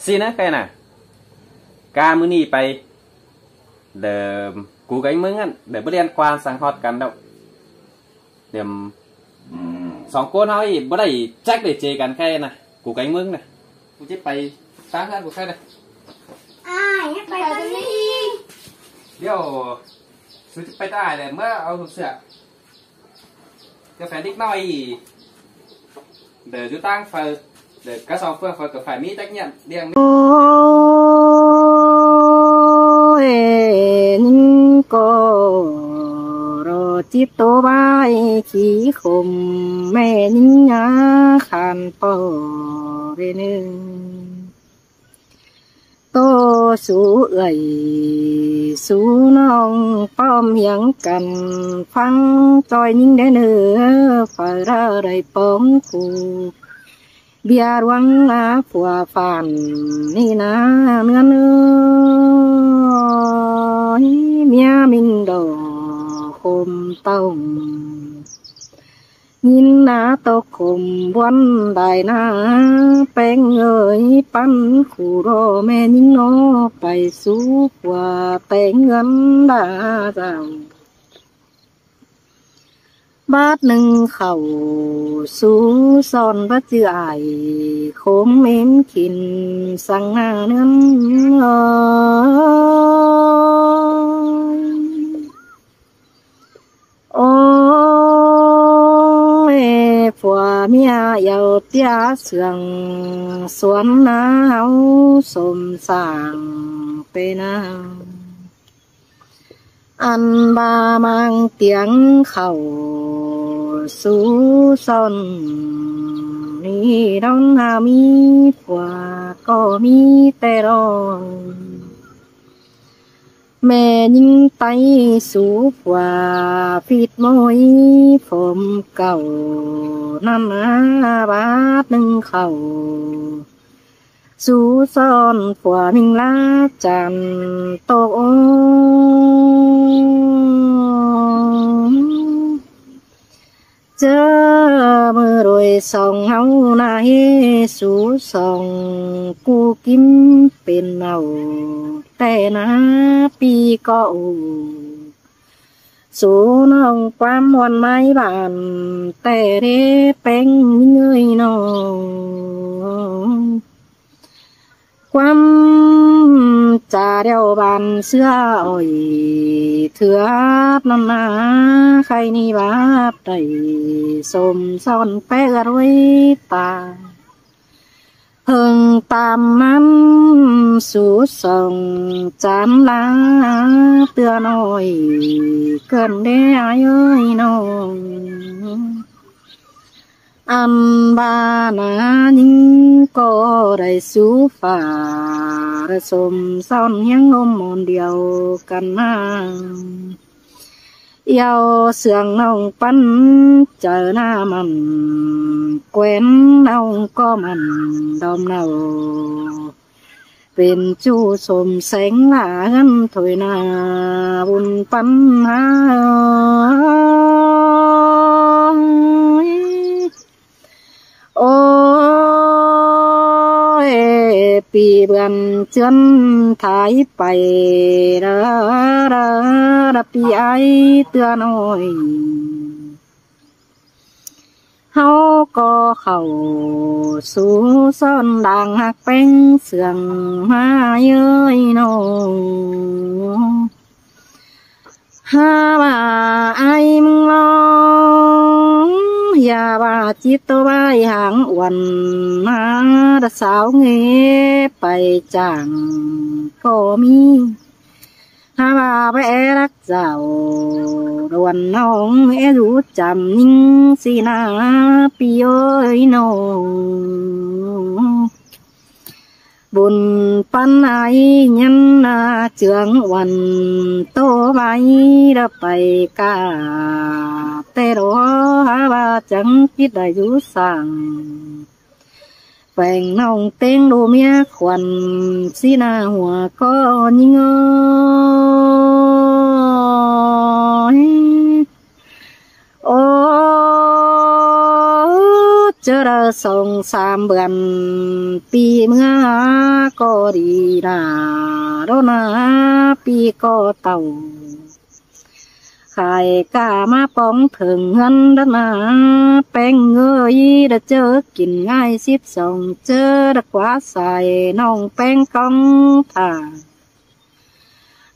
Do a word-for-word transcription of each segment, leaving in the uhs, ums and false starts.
ꞌSịn ꞌnớ ꞌkhạy nả. Cá ꞌmự ꞌnị pay, đa cu kéng ꞌmướng ꞌnặn đa báu ꞌlian ꞌquám săng ꞌhọt căn ꞌlẹo. Đa song ꞌcốn ꞌháu ꞌnị báu đảy chắc đảy ꞌchư căn ꞌkhạy nả. Cu kéng ꞌmướng nả. Cu ꞌchí pay ꞌtáng ꞌhướn cu ꞌkhạy nả. Ai, nhắc pay tón ꞌnị. ꞌLẹo su ꞌchí pay ꞌtáng ai đa ꞌmá au sụp sửa. Cá phen đík ꞌnọi đa dú ꞌtáng phaư, đa cá song ꞌphượng phaư ꞌcọ phải ꞌmí trách nhiệm ꞌliệng. Ôi, ꞌnhính ꞌcọ ꞌlọ chít ꞌtố ꞌvạy khí khôm ꞌmẹ ꞌnhính ꞌná khăn ꞌpo ꞌvế ꞌnưng. ꞌTố sú ưởi sú ꞌnọng ꞌpọm hiếng căn, ꞌphắng ꞌchoi ꞌnhính đé ꞌnớ, phaư đa đảy póng cu. ꞌViạk ꞌluống ꞌná phua phản ꞌnị ꞌná ꞌnướn ới, ꞌmía ꞌminh đỏ khôm tỏng. ꞌNhính ꞌná tốc khôm ꞌbuôn đảy ꞌná, ꞌpéng ới, ꞌpắn khủ ꞌlọ ꞌmẹ ꞌnhính ꞌnọ, pay sú phua téng ꞌngớn đa dảo. Bát ꞌnưng khảu sú son bát ꞌchư ải, khôm ꞌếm khỉn săng ꞌná ꞌnướn ới. Ôi, phua ꞌmía yau ꞌtiá sương suôn ꞌná ꞌháu sôm sảng pê ꞌná. Ăn ꞌva ꞌmáng tiếng khảu sú son ꞌnị đón ꞌná ꞌmí phua ꞌcọ ꞌmí ꞌtẹ ꞌló. ꞌMẹ ꞌnhính ꞌTáy sú phua phít ꞌmội phôm cảu ꞌnặn ꞌná bát ꞌnưng khảu. Sú son phua ꞌmính ꞌlá chăn tốc ôi. ꞌChớ ꞌmự đuổi song ꞌháu ꞌná ꞌhế sú song cu ꞌkím pên nảu ꞌtẹ ꞌná pi ꞌcọ ụ. Sú ꞌnọng ꞌquám ꞌmuôn ꞌmái bản ꞌtẹ đé ꞌpéng ꞌnhính ơi ꞌnọng. ꞌQuám chả đeo bản ꞌsứa ỏi thưa ꞌnặn ꞌná, khay ꞌnị báp đảy sôm son pé ꞌgớt ꞌlới ta. ꞌHơng tam ꞌmắn sú song chán ꞌlá ꞌtưa ꞌnọi, ꞌcợn đé ải ơi ꞌnọng. Ăn ꞌva ꞌná ꞌnhính ꞌcọ đảy sú phả, sôm son hiếng ꞌlốm ꞌmôn điêu căn ꞌná. Yau sương ꞌnọng ꞌpắn chaư ꞌná mẳn, quen ꞌnọng ꞌcọ mẳn đom nảu. Pên ꞌchu sôm seng ꞌlạ ꞌhướn thôi ꞌná, bun ꞌpắn ꞌhá ơi. Ôi, pi bươn ꞌchướn thái pay, đa, đa, đa, pi ải ꞌtưa ꞌnọi. ꞌHáu ꞌcọ khảu sú son đang ꞌhặc ꞌpéng sương ꞌmá ơi ꞌnọng. Hák ꞌva ải ꞌmứng ꞌlóng, ꞌhia ꞌva chít tô ꞌvạy háng uôn ꞌmá, đa sáo ꞌngế pay chảng ꞌcọ ꞌmí. Hák ꞌva báu é lắc dảo, đuôn ꞌnọng é dú chăm ꞌnhính ꞌsịn ꞌná pi ơi ꞌnọng. Bun ꞌpắn ải nhắn ꞌná chướng uôn tô ꞌvạy đa pay cả ꞌtẹ ꞌló, hák ꞌva chắng chít đảy dú sảng. Peng ꞌnọng ꞌtếng đu ꞌmía khuôn ꞌsịn ꞌná hua ꞌcọ ꞌnhính ơi. Ôi, ꞌchớ đaư song sam bươn ꞌpi ꞌmứa ꞌcọ đi ꞌna, ꞌló ꞌna ꞌpi ꞌcọ tảu. Khai cả ꞌmá póng thơng ꞌhướn đá ꞌna, ꞌpéng ơi, đa ꞌchớ kin ꞌngai síp song ꞌchớ đa ꞌquá sai ꞌnọng ꞌpéng ꞌcóng thả.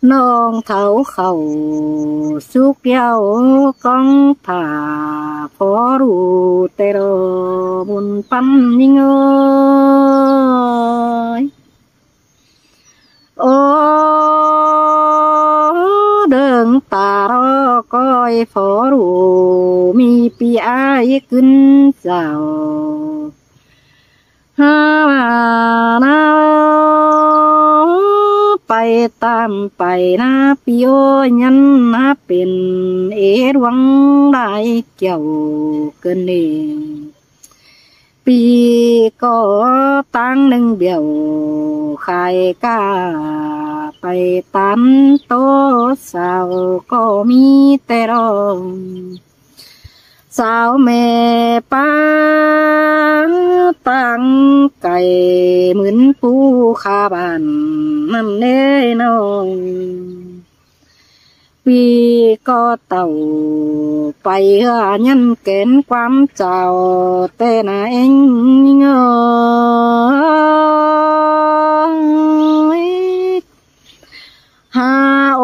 ꞌNọng thảu khảu súc ꞌlẹo ꞌcóng thả, phó ꞌlụk ꞌtẹ ꞌlo bun ꞌpắn ꞌnhính ơi. Ô, đơng ta ꞌlo ꞌcoi phó ꞌlụk ꞌmí ꞌpi ải ꞌcứn dảo. Hák ꞌva ꞌna pay tam pay ꞌna ꞌpi ơi, ꞌnhắng ꞌna pên ế ꞌluống lai kiẻo ꞌcợn ꞌnị. ꞌPi ꞌcọ ꞌtáng ꞌnưng bẻo khai cả pay tán ꞌtố sáo ꞌcọ ꞌmí ꞌtẹ ꞌlo. Sáo ꞌme ꞌpá ꞌtáng cai ꞌmứn pú khả bản ꞌnặn ꞌnê ꞌnọng. ꞌPi ꞌcọ tảu pay ꞌhứa ꞌnhắng kén ꞌquám chảu ꞌtẹ ꞌna ꞌính ơi. Hák ô,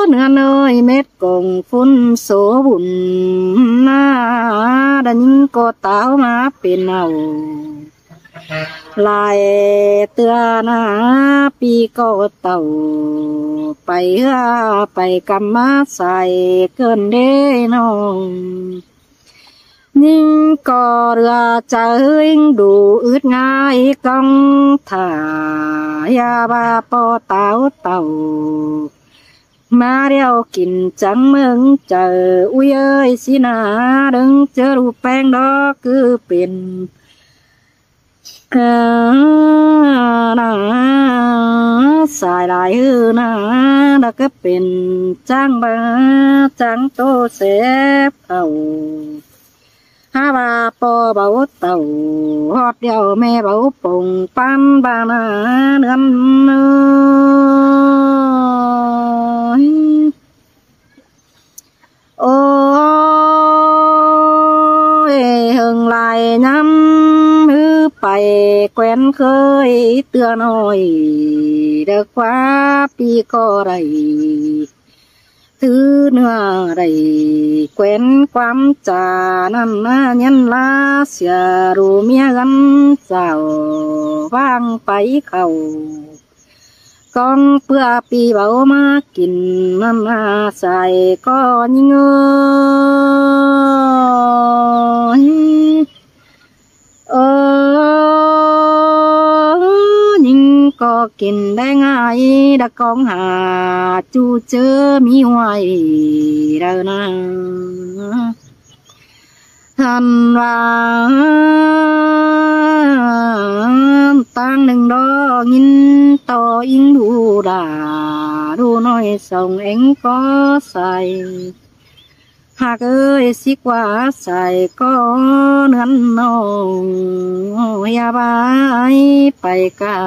ꞌnhắng ơi, mết công phun số bun ꞌna, đa ꞌnhính ꞌcọ táo ꞌmá pên au. Lai ꞌtưa ꞌna ꞌpi ꞌcọ tảu pay ꞌhứa pay căm ꞌmá sai ꞌcợn ꞌnê ꞌnọng. ꞌNhính ꞌcọ ꞌlứa chaư ꞌhới ꞌnhính đu ứt ꞌngai ꞌcóng thả, ꞌhứ ꞌva ꞌpo táo tảu ꞌmá ꞌlẹo kin chắng ꞌmớng chaư. Ui ơi, ꞌsị ꞌna đơng ꞌchớ ꞌlụk ꞌpéng ꞌló ꞌcứ pên ꞌna sai lai ꞌhứ ꞌna, đa ꞌcứ pên chắng ꞌva chắng ꞌtố sép khảu. Hák ꞌva ꞌpo báu tảu ꞌhọt ꞌlẹo ꞌme báu pông ꞌpán ꞌva ꞌna ꞌnướng ơi. Ô, ê, ꞌhưng lai ꞌnhắng ꞌhứ pay ꞌquén khới ꞌtưa ꞌnọi, đa ꞌquá ꞌpi ꞌcọ đảy thứ ꞌnưa đảy ꞌquén ꞌquám chả ꞌnặn ꞌna, ꞌnhắng ꞌlạ sia ꞌlụk ꞌmía gắn dảo ꞌváng pay khảu. ꞌCóng ꞌpưa ꞌpi báu ꞌmá kin ꞌnặn ꞌna sai ꞌcọ ꞌnhính ơi. Ô, ꞌnhính ꞌcọ kin đé ꞌngai đa ꞌcóng hả ꞌchu ꞌchớ ꞌmí ꞌhuai đaư ꞌna. Hăn ꞌva ꞌtáng ꞌnưng ꞌló ꞌnghín ꞌto ꞌính ꞌlụk đa ꞌlụk ꞌnọi song éng ꞌcó sai. Hák ơi, ꞌsị ꞌquá sai ꞌcọ ꞌnướng ꞌnọng, ꞌhứ ꞌva ải pay cả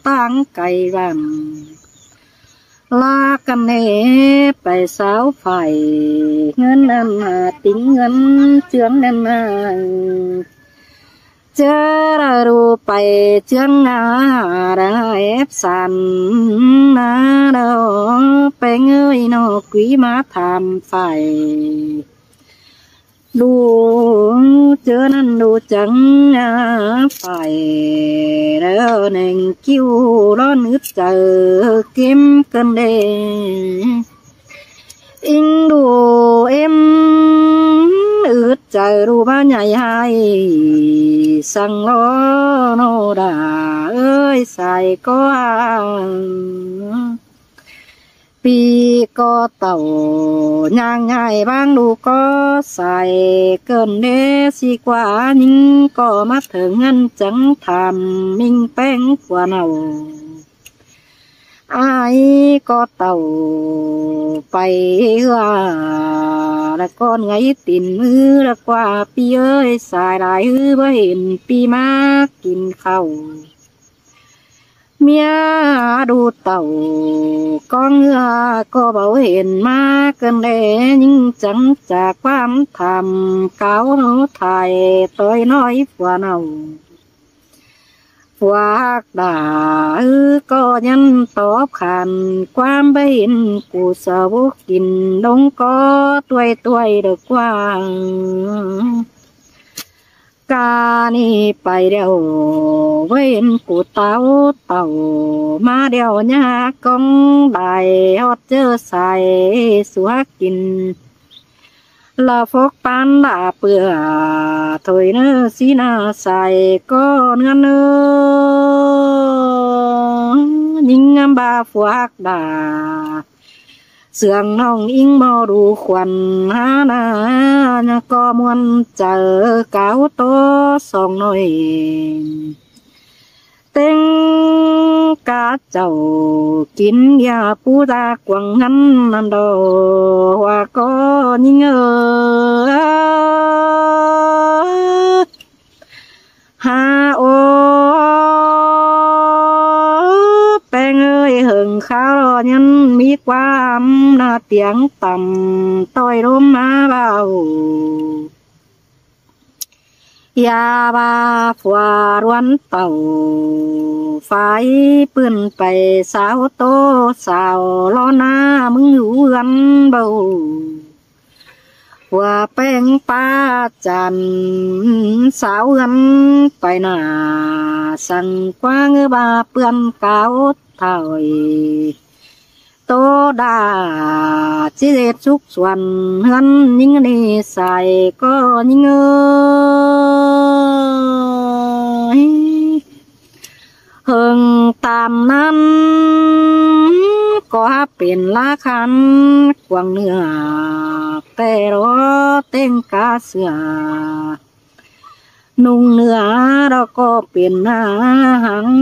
ꞌtáng cai bản. Lák căn ꞌnê pay sáo phải ꞌngớn ꞌnặn, hả ꞌtếng ꞌngớn ꞌchướng ꞌnặn ꞌna. ꞌChớ đaư ꞌlụk pay ꞌchướng ꞌna, đaư ép san ꞌna đaư, ꞌpéng ơi, ꞌnọ quí ꞌmá tham phải. ꞌLụk ꞌchớ ꞌnặn ꞌlụk chắng ꞌna phải đaư, ꞌneng ꞌkiu ꞌlón ứt chaư kêm căn đé. Ính ꞌlụk ꞌếm ứt chaư ꞌlụk ꞌmá nhảy ꞌhại săng ꞌló ꞌnọ đa ơi sai ꞌcó. ꞌPi ꞌcó tảu ꞌnhang nhảy ꞌváng ꞌlụk ꞌcó sai cơn đé, ꞌsị ꞌquá ꞌnhính ꞌcó ꞌmá thơng ꞌngớn chắng tham ꞌminh ꞌpéng ꞌquá ꞌnạu. Ai có tảu pay ưa, ꞌlẹo ꞌcọ ꞌngáy tin ꞌmứ ꞌlẹo ꞌquá ꞌpi ơi, sai lai ꞌhứ báu hên ꞌpi ꞌmá kin khảu. ꞌMía đu tảu ꞌcóng ưa ꞌcọ báu hên ꞌmá ꞌcợn ꞌlẹ, ꞌnhính chắng chả ꞌquám tham cáo thải ꞌtoi ꞌnọi phua ꞌnọng. Phua ꞌhặc đả ꞌhứ ꞌcọ ꞌnhắng tóp khăn ꞌquám báu hên cu sa bốc kin ꞌlống ꞌcó ꞌtoi ꞌtoi đa ꞌquá. Cá ꞌnị pay ꞌlẹo báu hên cu táo tảu ꞌmá ꞌlẹo ꞌnhá ꞌcóng đai ꞌhọt ꞌchớ sai sua kin. Lỏ phốc ꞌpán lả ꞌpưa thôi ꞌnớ ꞌsí ꞌna sai ꞌcọ ꞌnhắng ꞌnớ. ꞌNhính ngắm ꞌva phua ꞌhặc đả sương ꞌnọng ꞌnhính ꞌmo đu khuôn hả ꞌna, ꞌnhá ꞌcọ ꞌmuôn chaư cáo ꞌtố song ꞌnọi. ꞌTếng cá chảu kin ꞌnhá pú da quảng ngắn ꞌnặn đo, hua ꞌcọ ꞌnhính ơ. Hả ô, ꞌpéng ơi, hơng kháo ꞌnhắng ꞌmí ꞌquám ꞌna tiếng tăm ꞌtoi ꞌlốm ꞌmá báu. ꞌYa ꞌva phua ꞌluôn tảu phái ꞌpưn pay sáo ꞌtố sáo lo ꞌna ꞌmứng dú ꞌhướn báu. Phua ꞌpéng ꞌpá chăn sáo ꞌhướn pay ꞌna săng ꞌquá ꞌngớ ꞌva ꞌpưn cáo thỏi. ꞌTố đa ꞌchí ꞌdệt súc suôn ꞌhướn ꞌnhính ꞌnị sai ꞌcọ ꞌnhính ơi. Hơng tam ꞌnặn ꞌcọ hák pên lá khăn quảng ꞌnựa ꞌtẹ lo ꞌtếng cá sửa. ꞌNung ꞌnựa lo ꞌcọ pên ꞌna hăng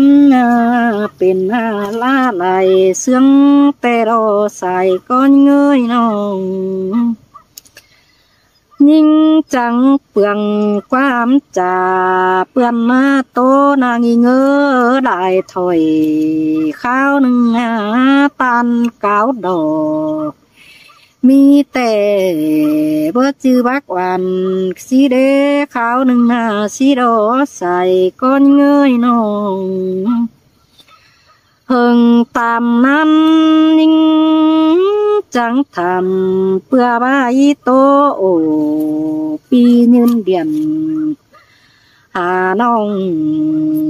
pên ꞌna lá lai sương ꞌtẹ lo sai ꞌcọ ꞌnhính ơi ꞌnọng. ꞌNhính chắng pương ꞌquám chả ꞌpưn ꞌna ꞌtố ꞌna ꞌnhính ơ đai thỏi kháo ꞌnưng ꞌna ꞌtan cáo đỏ. ꞌMí ꞌtẹ báu ꞌchư bác oan ꞌsí đé kháo ꞌnưng ꞌna ꞌsí đo sai ꞌcọ ꞌnhính ơi ꞌnọng. Hơng tam ꞌnặn ꞌnhính chắng tham ꞌpưa ꞌva ꞌí ꞌtố ổ ꞌpi nhưn điện. Hả ꞌnọng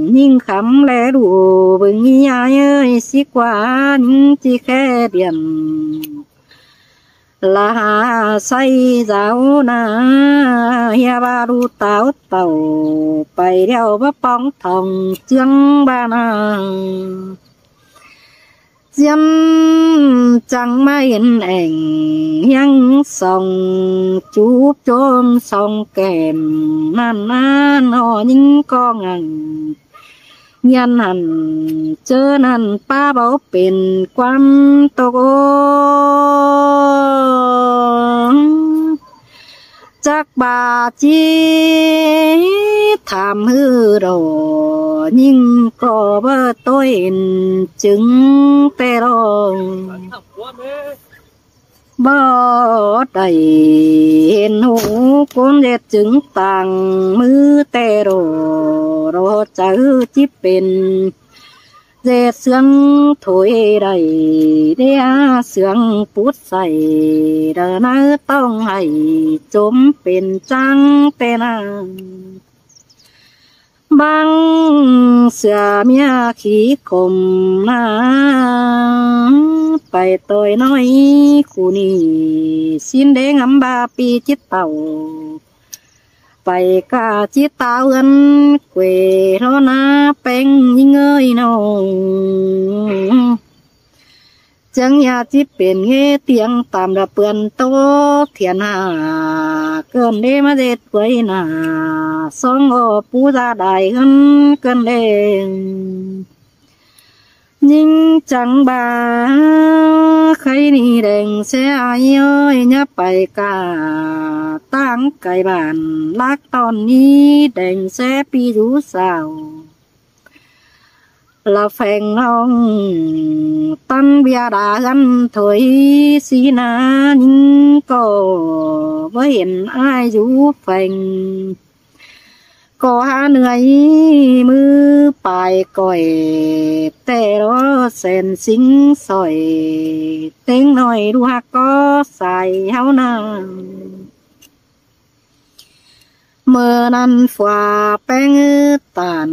ꞌnhính khắm ꞌlé đu bưng ꞌnị ai ơi, ꞌsí ꞌquá ꞌnhính ꞌchí khe điện. Lỏ hả ꞌsáy dáo ꞌna ꞌhia ꞌva đu táo tảu pay ꞌlẹo báu ꞌpóng thỏng ꞌchương ꞌva ꞌna. ꞌChiến chắng ꞌmá hên ẻng ꞌhiếng song chúp chôm song kẻm ꞌnặn ꞌna ꞌnọ ꞌnhính ꞌcọ ngẳng. ꞌNhăn hẳn ꞌchớ ꞌnặn ꞌpá báu pên ꞌquám tốc ống. Chắc ꞌva ꞌchí tham ꞌhứ đỏ ꞌnhính ꞌcọ báu ꞌtố hên chứng ꞌtẹ lo. Báu đảy hên hú ꞌcốn ꞌdệt chứng tang ꞌmứ ꞌtẹ đỏ lo chaư ꞌchí pên ꞌdệt sương thôi đảy đé sương pút sảy đa ꞌnớ ꞌtóng hảy chốm pên chắng ꞌtẹ ꞌna. Bang sửa ꞌmía khí khổm ꞌna pay ꞌtoi ꞌnọi khu ꞌnị ꞌsịn đé ngắm ꞌva ꞌpi ꞌchí tảu. Pay ꞌca ꞌchí táo ươn quê lo ꞌna ꞌpéng ꞌnhính ơi ꞌnọng. Chắng ꞌnhá ꞌchí pên ꞌngế tiếng tam đa ꞌpươn ꞌtố thiện hả ꞌcợn đé ꞌmá ꞌdệt quay ꞌna song ꞌcọ pú da đai ꞌhướn ꞌcợn đé. ꞌNhính chắng ba khay ꞌnị đeng ꞌsé ai ơi, ꞌnhá pay cả ꞌtáng cai bản lác ꞌtọn ꞌnị đeng ꞌsé ꞌpi dú sáo. Lỏ pheng ꞌnọng ꞌtăn ꞌviạk đa găn thôi ꞌsị ꞌna, ꞌnhính ꞌcọ báu hên ai dú pheng. ꞌCọ hák ꞌnưới ꞌmứ pay ꞌcoi ꞌtẹ lo sen sính sỏi, ꞌtếng ꞌnọi ꞌlụk ꞌcọ sai ꞌháu ꞌna. ꞌMự ꞌnặn ꞌphua ꞌpéng ꞌtan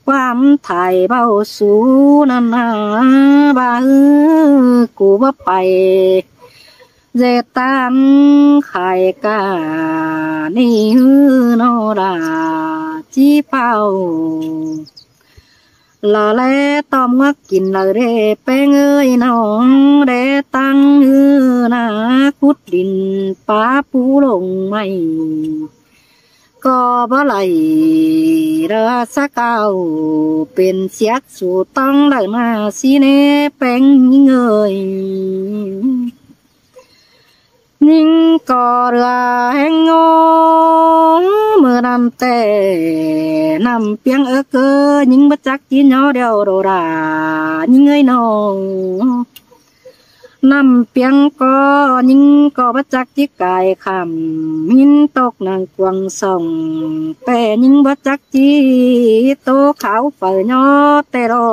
ꞌquám thái báu sú ꞌnặn ꞌna, ba ꞌhứ ꞌcú báu pay ꞌdệt ꞌtáng khai cả ꞌnị ꞌhứ ꞌnọ đa ꞌchí páo. Lỏ ꞌlé ꞌtóm ꞌngúa kin lỏ ꞌlế ꞌpéng ơi ꞌnọng, đé ꞌtáng ꞌhứ ꞌna khút đin pá pú lông ꞌmạy. ꞌCọ báu đảy lỏ sák au pên siác sú ꞌtóng lỏ ꞌna ꞌsị ꞌnê ꞌpéng ꞌnhính ơi. ꞌNhính ꞌcọ ꞌlứa ꞌhéng ꞌngo ꞌmự ꞌnặn ꞌtẹ ꞌnặm ꞌpiếng ớ ꞌcọ ꞌnhính báu chắc ꞌchí ꞌnhó điêu đô đa ꞌnhính ơi ꞌnọ. ꞌNặm ꞌpiếng ꞌcọ ꞌnhính ꞌcọ báu chắc ꞌchí cai khảm ꞌmín tốc nẳng cuông sỏng ꞌtẹ ꞌnhính báu chắc ꞌchí ꞌtố kháo phaư ꞌnhó ꞌtẹ lo.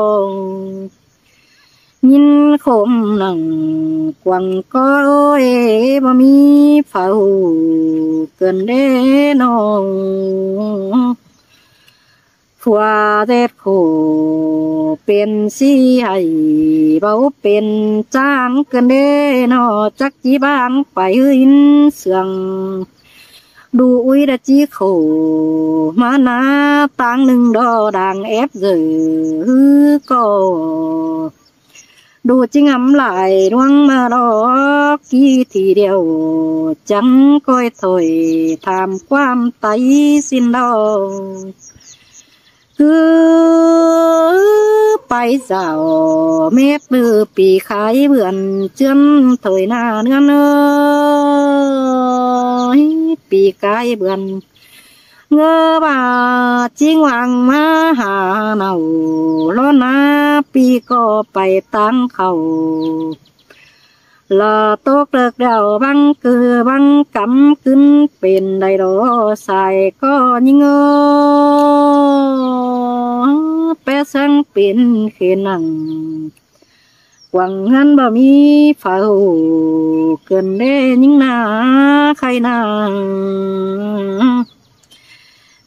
ꞌNhính khốm nẳng cuông ꞌcọ ơi báu ꞌmí phaư ꞌcợn đế ꞌnọ. ꞌPhua ꞌdệt khổ pên ꞌsị hảy báu pên ꞌcháng ꞌcợn đế ꞌnọ, chắc ꞌchí báng pay ꞌhứ ꞌhịn sương. Đu ꞌuí đa ꞌchí khổ ꞌmá ꞌna ꞌtáng ꞌnưng đo đang ép dở ꞌhứ ꞌcọ. Đu ꞌchí ngắm lai ꞌluống ꞌmá lo ꞌkí thì điêu chắng ꞌcoi thôi tham ꞌquám Táy ꞌsịn lo. ꞌCứ pay dảo mết ꞌmự pi khái bươn ꞌchướn thôi ꞌna ꞌnươn ơi, pi khái bươn ꞌngớ ꞌva ꞌchí ꞌngoang ꞌmá ha nảu lo ꞌna ꞌpi ꞌcọ pay ꞌtáng khảu. Lỏ tốc ꞌlợc đeo băng ꞌcứ băng cắm ꞌcứn pên đảy lo sai ꞌcọ ꞌnhính ơ. Pé ꞌsướng pên khên nẳng quảng ꞌhướn báu ꞌmí phaư ꞌcợn đế ꞌnhính ꞌna khay ꞌna.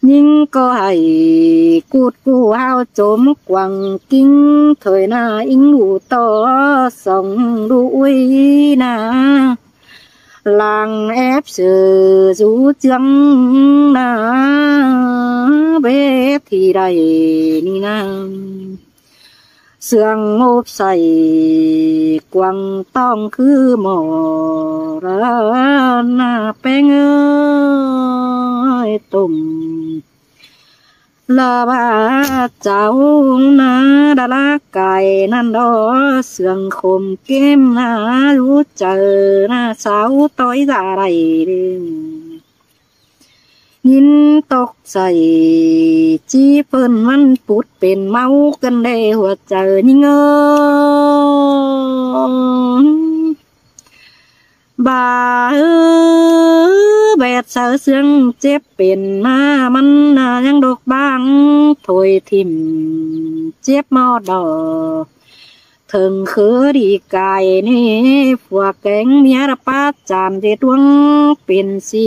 ꞌNhính ꞌcọ hảy cút ꞌcú ꞌhao chốm quảng ꞌkính thôi ꞌna ꞌính ꞌlụk ꞌto sỏng ꞌlụk ꞌuí ꞌna. Lăng ép sư dú ꞌchương ꞌna bết thì đảy ꞌnị ꞌna. Sương ốp sảy quảng ꞌtóng ꞌcứ mỏ ꞌna ꞌpéng ơi tôm. Lỏ ꞌva chảu ꞌna đa ꞌlạ cai ꞌnặn lo sương khôm kêm ꞌna dú chaư ꞌna sáu ꞌtoi dả đảy. ꞌNhính tốc sảy ꞌchí ꞌpưn ꞌmắn pút pên ꞌmáu ꞌcợn đế hua chaư ꞌnhính ơ. Ba ư, bét saư sương chếp pên ꞌna ꞌmắn ꞌna ꞌnhắng độc bang thôi thỉm chếp ꞌmo đỏ. Thơng khứ đi cai ꞌnị phua kéng ꞌmía đa pá cham dệt ꞌluống pên ꞌsị.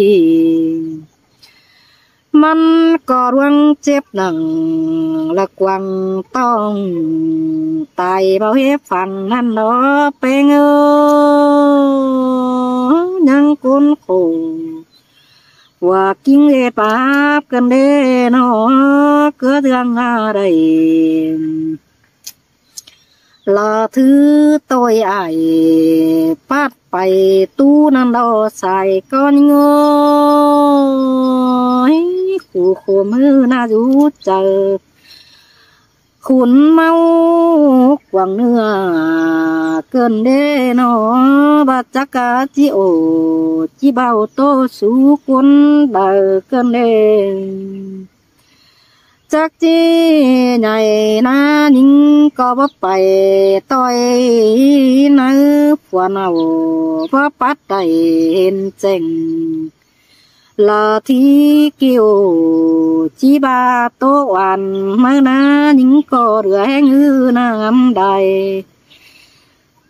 ꞌMắn ꞌcọ ꞌluống chếp nẳng lỏ quảng ꞌtóng tai báu ꞌhế phăng ꞌnặn lo ꞌpéng ơ. ꞌNhắng ꞌcốn khổ phua ꞌkính ꞌdệt báp ꞌcợn đế ꞌnọ ꞌcứ ꞌdương ꞌna đảy. Lỏ thứ ꞌtoi ải pắt pay ꞌtú ꞌnặn lo sai ꞌcọ ꞌnhính ơi. Khủ khôm ꞌhứ ꞌna dú chaư Khun ꞌmáo cuông ꞌnưa ꞌcợn đé ꞌnọ, báu chắc cá ꞌchí ổ ꞌchí báu ꞌtố sú ꞌcốn đaư ꞌcợn đé. Chắc ꞌchí nhảy ꞌná ꞌnhính ꞌcọ báu pay ꞌtoi ꞌnớ phua ꞌnọ, báu pắt đảy hên chẻng. Lỏ thi kiu ꞌchí báu ꞌtố oan ꞌmá ꞌná ꞌnhính ꞌcọ đưa ꞌhéng ꞌhứ ꞌnặm đảy.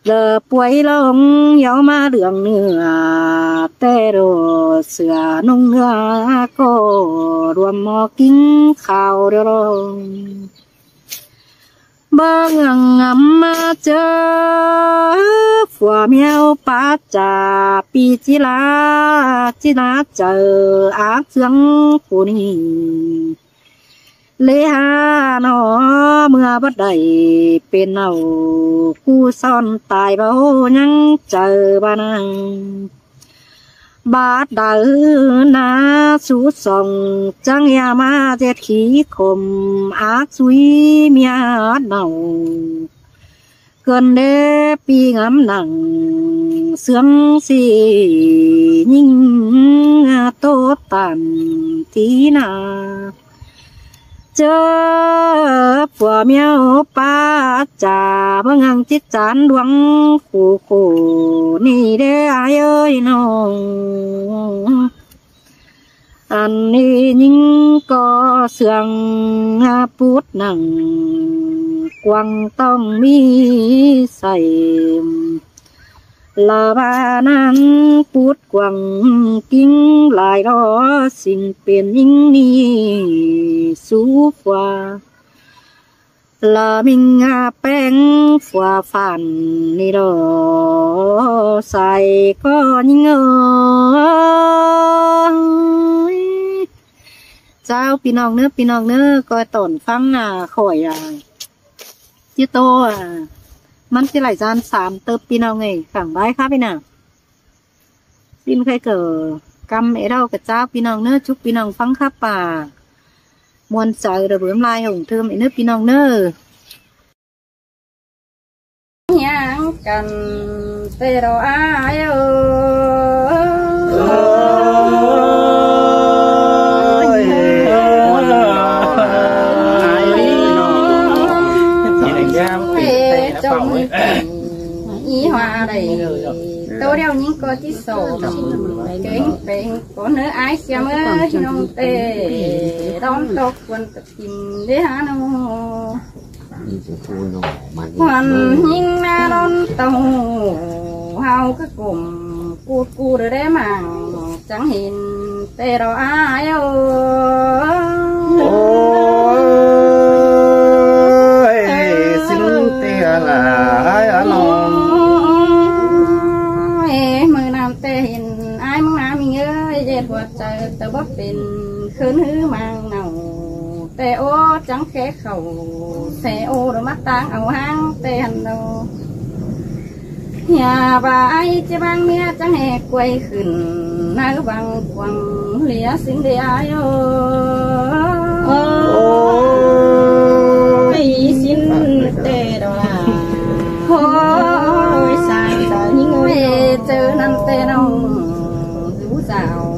Lỏ puối ꞌlống hiếu ꞌmá đường ꞌnưa, té ꞌlạ sửa ꞌnung ꞌnưa ꞌcọ đuôm ꞌmo ꞌkính khảu điêu ꞌlống. Báu ꞌnhắng ngắm ꞌmá ꞌchớ phua ꞌmeo pá chả pi ꞌchí ꞌlạ ꞌchí ná chaư ác ꞌsướng phủ ꞌnị. Lê ha ꞌnọ ꞌmưa báu đảy pên ꞌnọ, ꞌcú son tai báu ꞌnhắng chaư bá năng. Bát đaư ná sú song chắng ꞌnhá ꞌmá ꞌdệt khí khôm ác súi ꞌmía ꞌnọ. ꞌCợn đé pi ngắm nẳng ꞌsướng ꞌsị ꞌnhính ꞌtố tản tí ꞌnạ. ꞌChớ phua ꞌmeo pá chả báu ꞌnhắng ꞌchí chán đuống khổ khổ ꞌnị đé ải ơi ꞌnọ. Ăn ꞌnị ꞌnhính ꞌcọ sương pút nẳng quăng tong ꞌmí sảy. Lỏ ꞌva ꞌnặn pút quăng ꞌkính lai ꞌló sing pên ꞌnhính ꞌnị sú phua. Lỏ ꞌminh ꞌpéng phua phản ꞌnị ꞌló sai ꞌcọ ꞌnhính ơi. Chao ꞌpi ꞌnọng ꞌnớ, ꞌpi ꞌnọng ꞌnớ, ꞌcoi tỏn ꞌphắng ꞌnạ khỏi ꞌchí ꞌtố ꞌmắn ꞌchí đảy ꞌdan sam tớp ꞌpi ꞌnọng ơi, khẳng bái khắp ꞌnạ. ꞌSịn khay ꞌcọ ꞌcắm é ꞌló ꞌcọ chao ꞌpi ꞌnọng ꞌnớ, chúc ꞌpi ꞌnọng ꞌphắng khắp ꞌva muôn chaư đa bướm lai hổng thơm é ꞌnớ ꞌpi ꞌnọng ꞌnớ. Hiang căn tê đo ai ơi. Ê, trông ý hoa đảy tô đeo những con tí sổ. Kéng péng có nớ ai xem ơi, nông tê đón tộc quân tập tìm đế há nông. Hoàn hính na đón tàu hào cứ cùng cu cu đơ đế mảng chẳng hình tê đó ai ơi. Ôi, xin tê là ai á lòng. Ê, mười năm tê hình ai mong á mình ơi, dệt hoạt trời tớ bóp pin khớn hứ mang nòng. Tê ô trắng khé khẩu, xe ô đôi mắt tang áo hang tê hẳn đâu. Nhà bà ai chứ bang mía trắng hè quay khửn, náo vang quăng lia xin đi ai ô. Ôi, xin tê đó là. Ôi, sang giờ những người. Ôi, chớ năm tê nông, rú rào,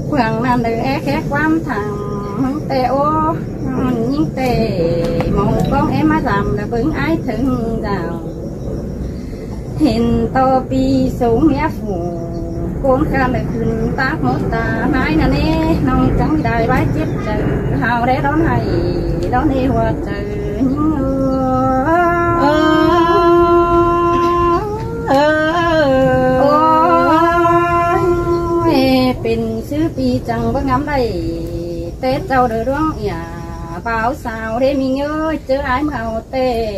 quăng năm đời é khé quán thẳng, tê ô. Những tê mong con em má dặm là bứng ai thứng dạo. Hiện to pi sống nghĩa phủ, con khan là khuyên tác mốt ta, nái nà nê, nông trắng đài bái chết trời, hào đé đón hay, đón hê hoa trời, những ơ. Ôi, pên sư pi chẳng bơ ngắm đảy, Tết châu đơ đuông ỉa. Báo sao đế mi ngơi chớ ái màu tê.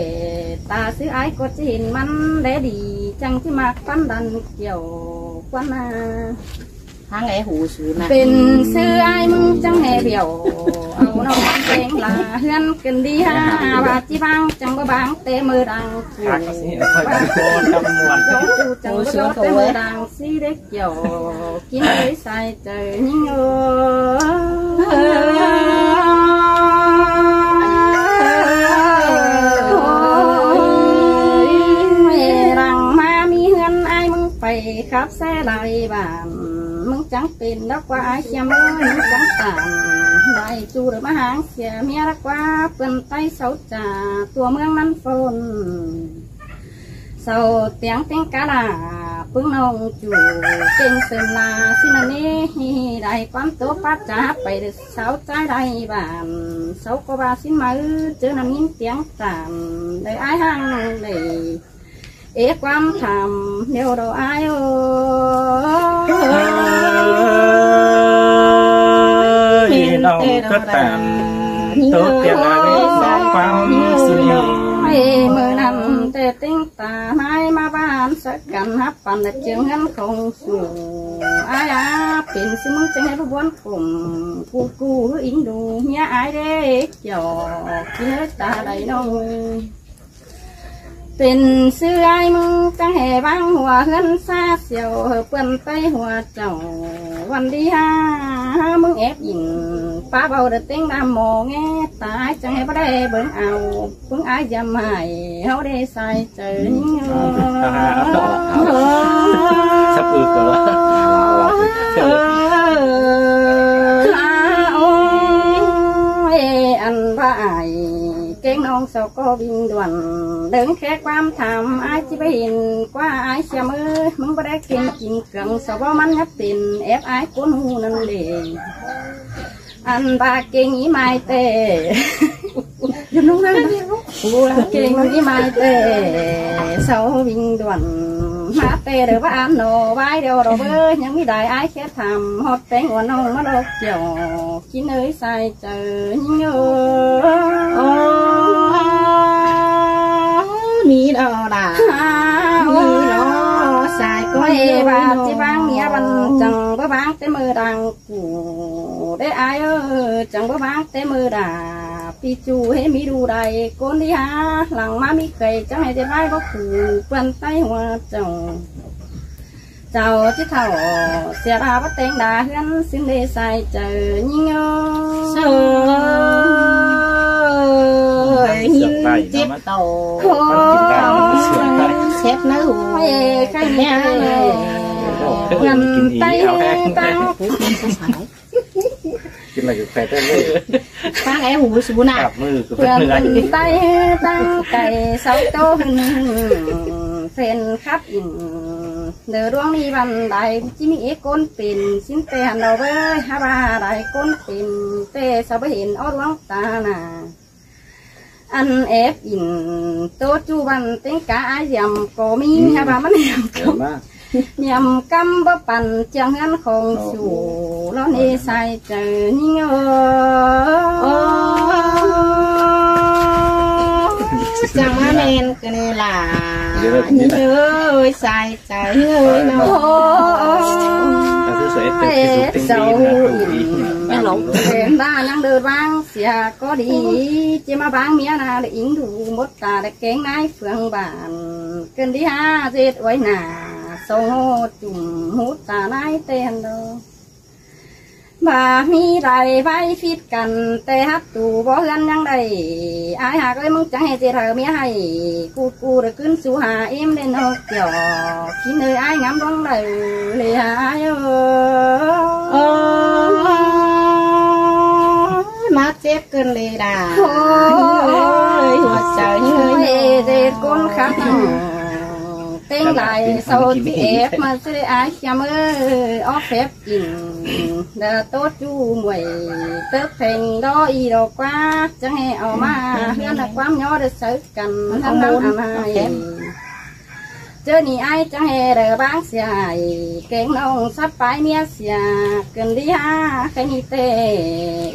Ta sư ái cột chứ hình mắn đế đi. Chẳng chứ mạc pắn đàn kiểu quan à. Tháng é hủ sứ nè. Pên sư ái mưng chẳng hè biểu. Áo nông pên là hươn cần đi ha. Bà chi bang chẳng có bang tê mơ đăng. Các bác sĩ ở thời điểm cô trong muộn. Cháu chú chẳng có bang tê mơ đăng. Sư đế kiểu. Kín lưới sai trời những ơi. khắp xe lai bản, ꞌmứng chắng pên đắc ꞌquá ái ꞌchí ꞌmới, ꞌmứng chắng tản lai chu đảy ꞌmá háng sia ꞌmía đắc ꞌquá ꞌpươn ꞌTáy sáu cha tua ꞌmướng ꞌnặn phôn. Sau tiếng ꞌtếng cá đà ꞌpứng ꞌnọng ꞌchu ꞌkêng sơm la ꞌsứ ꞌnặn ꞌnị, đảy ꞌquám tố pát chả pay đảy sáu ꞌchái lai bản, sau ꞌcọ ꞌva ꞌsịn ꞌmá ꞌchớ ꞌnặn ꞌnhính tiếng tản đảy ái hăng đảy é ꞌquám tham ꞌnéo đo ái ơi. Ơi, ꞌnọng cớt tản tố tiếng ái ꞌquám ꞌsứ ꞌnị. Ơi, ꞌmự ꞌnặn ꞌtẹ ꞌtếng ta ꞌmái ꞌmá ꞌván sắc căn hắp păn đảy ꞌchương ꞌhướn khong su. Ái a, pên ꞌsứ ꞌmứng chắng ꞌhế ꞌpứng ꞌbuốn khủng, ꞌcu ꞌcu ꞌhứ ính đu ꞌmía ái đé, kiẻo ꞌchí ꞌhới ta đảy ꞌnọng. Pên ꞌsứ ái ꞌmứng chắng ꞌhế ꞌváng hua ꞌhướn sa siêu hảư ꞌpươn ꞌTáy hua chảu. Văn đi ha, ꞌmứng ép ính, pá báu đảy ꞌtếng đam mô ꞌnghé, ta ái chắng ꞌhế báu đảy bớng au, ꞌpứng ái dăm hải, ꞌháu đảy sai chaư ꞌnhính ơi. Sắp ư cơ. Ôi, ăn ꞌva ải, ꞌkêng ꞌnọng sau ꞌcọ ꞌvinh đuôn, đơng khék ꞌquám tham, ái ꞌchí báu hên ꞌquá ái ꞌchí ꞌmới, ꞌmứng báu đảy ꞌkêng kin cương, sau báu ꞌmắn nhắp pên, ép ái ꞌcốn ꞌhụ ꞌnặn đê. Ăn ꞌva ꞌkêng ꞌí mai ꞌtẹ. Dùm ꞌnọng ꞌnăng. Ua ꞌkêng ꞌí mai ꞌtẹ. Sau ꞌvinh đuôn. ꞌMá ꞌtẹ đảy ꞌva ăn ꞌnọ, ꞌvái điêu đo báu, ꞌnhắng ꞌmí đảy ái khé tham, ꞌhọt ꞌtếng ꞌuôn ꞌnọng ꞌmá lốc kiẻo. Kin ơi sai chaư ꞌnhính ơi. Ơ, ꞌmí đo đà. Ơ, ꞌmí đo sai ꞌcọ. Ơi, ꞌva ꞌchí ꞌváng ꞌmía ꞌvắn chắng báu ꞌváng ꞌtẹ ꞌmự đang ꞌcu đé ái ơi, chắng báu ꞌváng ꞌtẹ ꞌmự đà, pi chu ꞌhế ꞌmí đu đảy ꞌcốn đi ha, lăng ꞌmá ꞌmí khay chắng ꞌhế đé ꞌvái báu ꞌcu ꞌpươn ꞌTáy hua chảu. Chảu ꞌchí thảu sia đà báu ꞌtếng đà ꞌhướn ꞌsịn đảy sai chaư ꞌnhính ơi. Ơi, ꞌnhính chếp tảu. Ôi. Chếp ꞌnớ ꞌhụ. Ôi, khay ꞌnị. Ôi. ꞌPươn ꞌTáy tăng Kin lai khay ꞌtẹ ꞌmới. Pang é ꞌhụ su na. Cặp ꞌmự kơ ꞌpươn ꞌTáy tăng cay sau tô hưn hưn. Phên khắp ính. Đơ ꞌluống ꞌnị ꞌvắn đảy ꞌchí ꞌmí é ꞌcốn pên. ꞌSịn ꞌtẹ hăn đo báu, hák ꞌva đảy ꞌcốn pên. ꞌTẹ sau báu hên ók ꞌluống ta na. Ăn ép ính tô ꞌchu ꞌvắn ꞌtếng cá ái dăm ꞌcọ ꞌmí, ꞌmí hák ꞌva ꞌmắn hiêm căm. Hiêm căm báu păn ꞌchương ꞌhướn khong su, ꞌló ꞌnị sai chaư ꞌnhính ơi. Ơ, chắng ꞌmá ꞌmen ꞌcọ ꞌnị lả. ꞌNhính ơi, sai chaư ꞌnhính ơi ꞌnọ. Ơ, ơ, ơ. Ê, sau ꞌnhắng đơ ꞌváng sia ꞌcọ đi, ꞌchí ꞌmá ꞌváng ꞌmía na đảy ính đu mốt ta đảy ꞌkêng ꞌnái phượng bản. ꞌCơn đi ha ꞌdệt uối nả, sau ꞌhụ chum ꞌhụ ta ꞌnái ꞌtẹ hăn đo. ꞌVa ꞌmí đảy ꞌvái phít căn ꞌtẹ hắp tu báu ꞌhướn ꞌnhắng đảy. Ái hák ơi, ꞌmứng chắng ꞌhế ꞌdệt hảư ꞌmía ꞌhạy. ꞌCu ꞌcu đảy ꞌcứn su ha ꞌếm đen ꞌhụ kiẻo. Kin ơi ái ngắm ꞌluống đảy lê ha ái ơi. Ơ, ꞌmá chếp ꞌcơn đê đà. Ôi, ôi, hua chaư ꞌnhính ơi. Ôi, ꞌdệt ꞌcốn khắp. ꞌTếng lai sau ꞌchí ép ꞌmá ꞌsứ đảy ái ꞌchí ꞌmới ók phép ính. Đa tô ꞌchu muối tớp pheng đo ꞌnị đo ꞌquá. Chắng ꞌhế au ꞌmá ꞌhướn đa ꞌquám ꞌnhó đa sáư căn ꞌhướn ꞌnặn ăn ꞌhại. ꞌChớ ꞌnị ái chắng ꞌhế đa ꞌváng sia ải, ꞌkêng ꞌnọng sắp pái ꞌmía sia, ꞌcơn đi ha khay ꞌnị ꞌtẹ,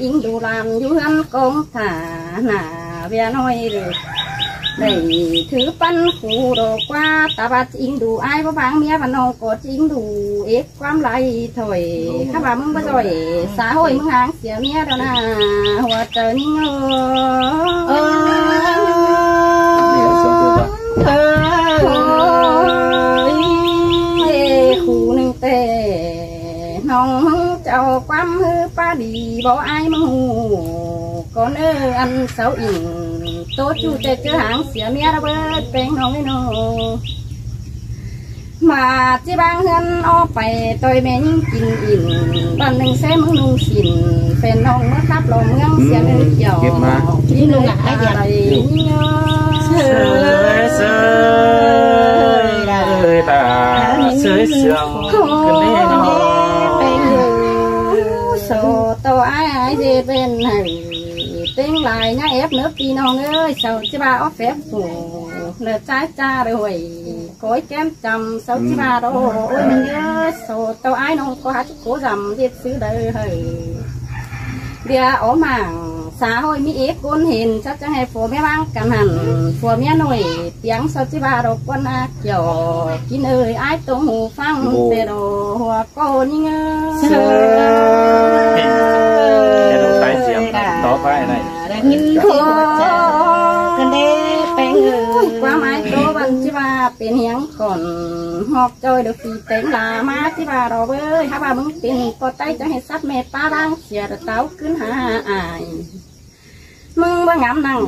ính đu ꞌlam dú ꞌhướn cống thả, nả ꞌviạk ꞌnọi đảy, đảy thứ păn khu đo ꞌquá, ta ꞌva ꞌchí ính đu ái báu ꞌváng ꞌmía ꞌva ꞌnọng ꞌcọ ꞌchí ính đu ép ꞌquám lai thôi. Khắp ꞌva ꞌmứng báu ꞌdội, xã hội ꞌmứng háng sia ꞌmía đo na, hua chaư ꞌnhính ơi. Ơ, ơ, ơ, khu ꞌnưng ꞌtẹ, ꞌnọng chảu ꞌquám ꞌhứ ꞌpá đi báu ái ꞌmứng ꞌhụ, ꞌcọ ꞌnớ ăn sau ính, tô ꞌchu ꞌtẹ ꞌchớ háng sia ꞌmía đa bớt ꞌpéng ꞌnọng ới ꞌnọ. ꞌMá ꞌchí ꞌváng ꞌhướn ók pay ꞌtoi ꞌme ꞌnhính kin in, ꞌván ꞌnưng ꞌsé ꞌmướng ꞌnung sin, phen ꞌnọng ꞌmứa khắp lo ꞌmướng sia ꞌnưng kiẻo. Kếp ꞌmá. Kin ꞌnưng ꞌnạ ái điên. Sới sương. Sới sương. Ôi, sổ tổ ái ái dê bên này. Têng lai ꞌnhá ép ꞌnớ ꞌpi ꞌnọng ơi, sau ꞌchí ꞌva ók phép phủ, ꞌnớ ꞌchái ꞌchá ꞌlới. Cối kém chăm sau ꞌchí ꞌva đô, ôi ꞌmướng ơi, sau tau ái ꞌnọng ꞌcọ hák ꞌchí ꞌcố dăm điệt xứ đaư ꞌhới. ꞌViạk ók mảng, xã hội ꞌmí ế ꞌcốn hên, chắc chắn hãy phua ꞌmía ꞌváng căn hẳn, phua ꞌmía nổi tiếng sau ꞌchí ꞌva đô ꞌquán ꞌnạ kiẻo, kin ơi ái tông hủ ꞌphắng, tê đô hua ꞌcốn ꞌnhính ơi. Ôi, ꞌquám ái tố ꞌvắn ꞌchí ꞌva pên hiếng cỏn, ꞌhọt ꞌchoi đơ phi têng la ꞌmá ꞌchí ꞌva đô ꞌvới, hák ꞌva ꞌmướng pên ꞌpo ꞌTáy chắng hên sắp ꞌme ꞌpá ꞌváng sia đơ táo ꞌcứn hả ai. ꞌMướng ꞌva ngắm nẳng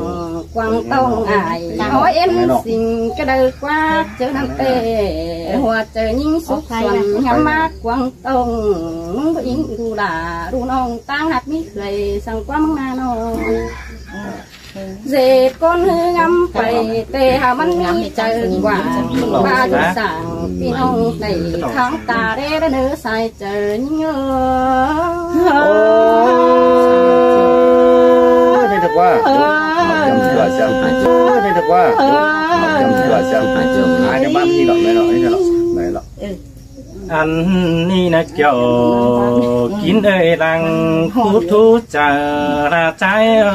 quảng tông ai, ói ên sing ꞌcọ đaư ꞌquá ꞌchớ ꞌnặn tê, hua ꞌchớ ꞌnhính súc suôn ngắm ꞌmá quảng tông, ꞌmướng ꞌva ính đu đả đu ꞌnọng ꞌtáng ꞌhặc ꞌmí khưới săng ꞌquá ꞌmướng ꞌnạ ꞌnọng. Dệt ꞌcốn ꞌhứ ngắm pay, tê hảư ꞌmắn ꞌmí chaư quảng, ꞌva dú sảng ꞌpi ꞌnọng đảy tháng ta đé đá ꞌnớ sai chaư ꞌnhính ơi. Ôi, này được quá. Chấm sửa chấm. Ôi, này được quá. Chấm sửa chấm. Ai cho bác đi lọ, này lọ, này lọ, này lọ. Ăn ꞌnị ꞌnạ kiẻo, kin ơi lăng, pú thú chaư ꞌla ꞌchái ơi.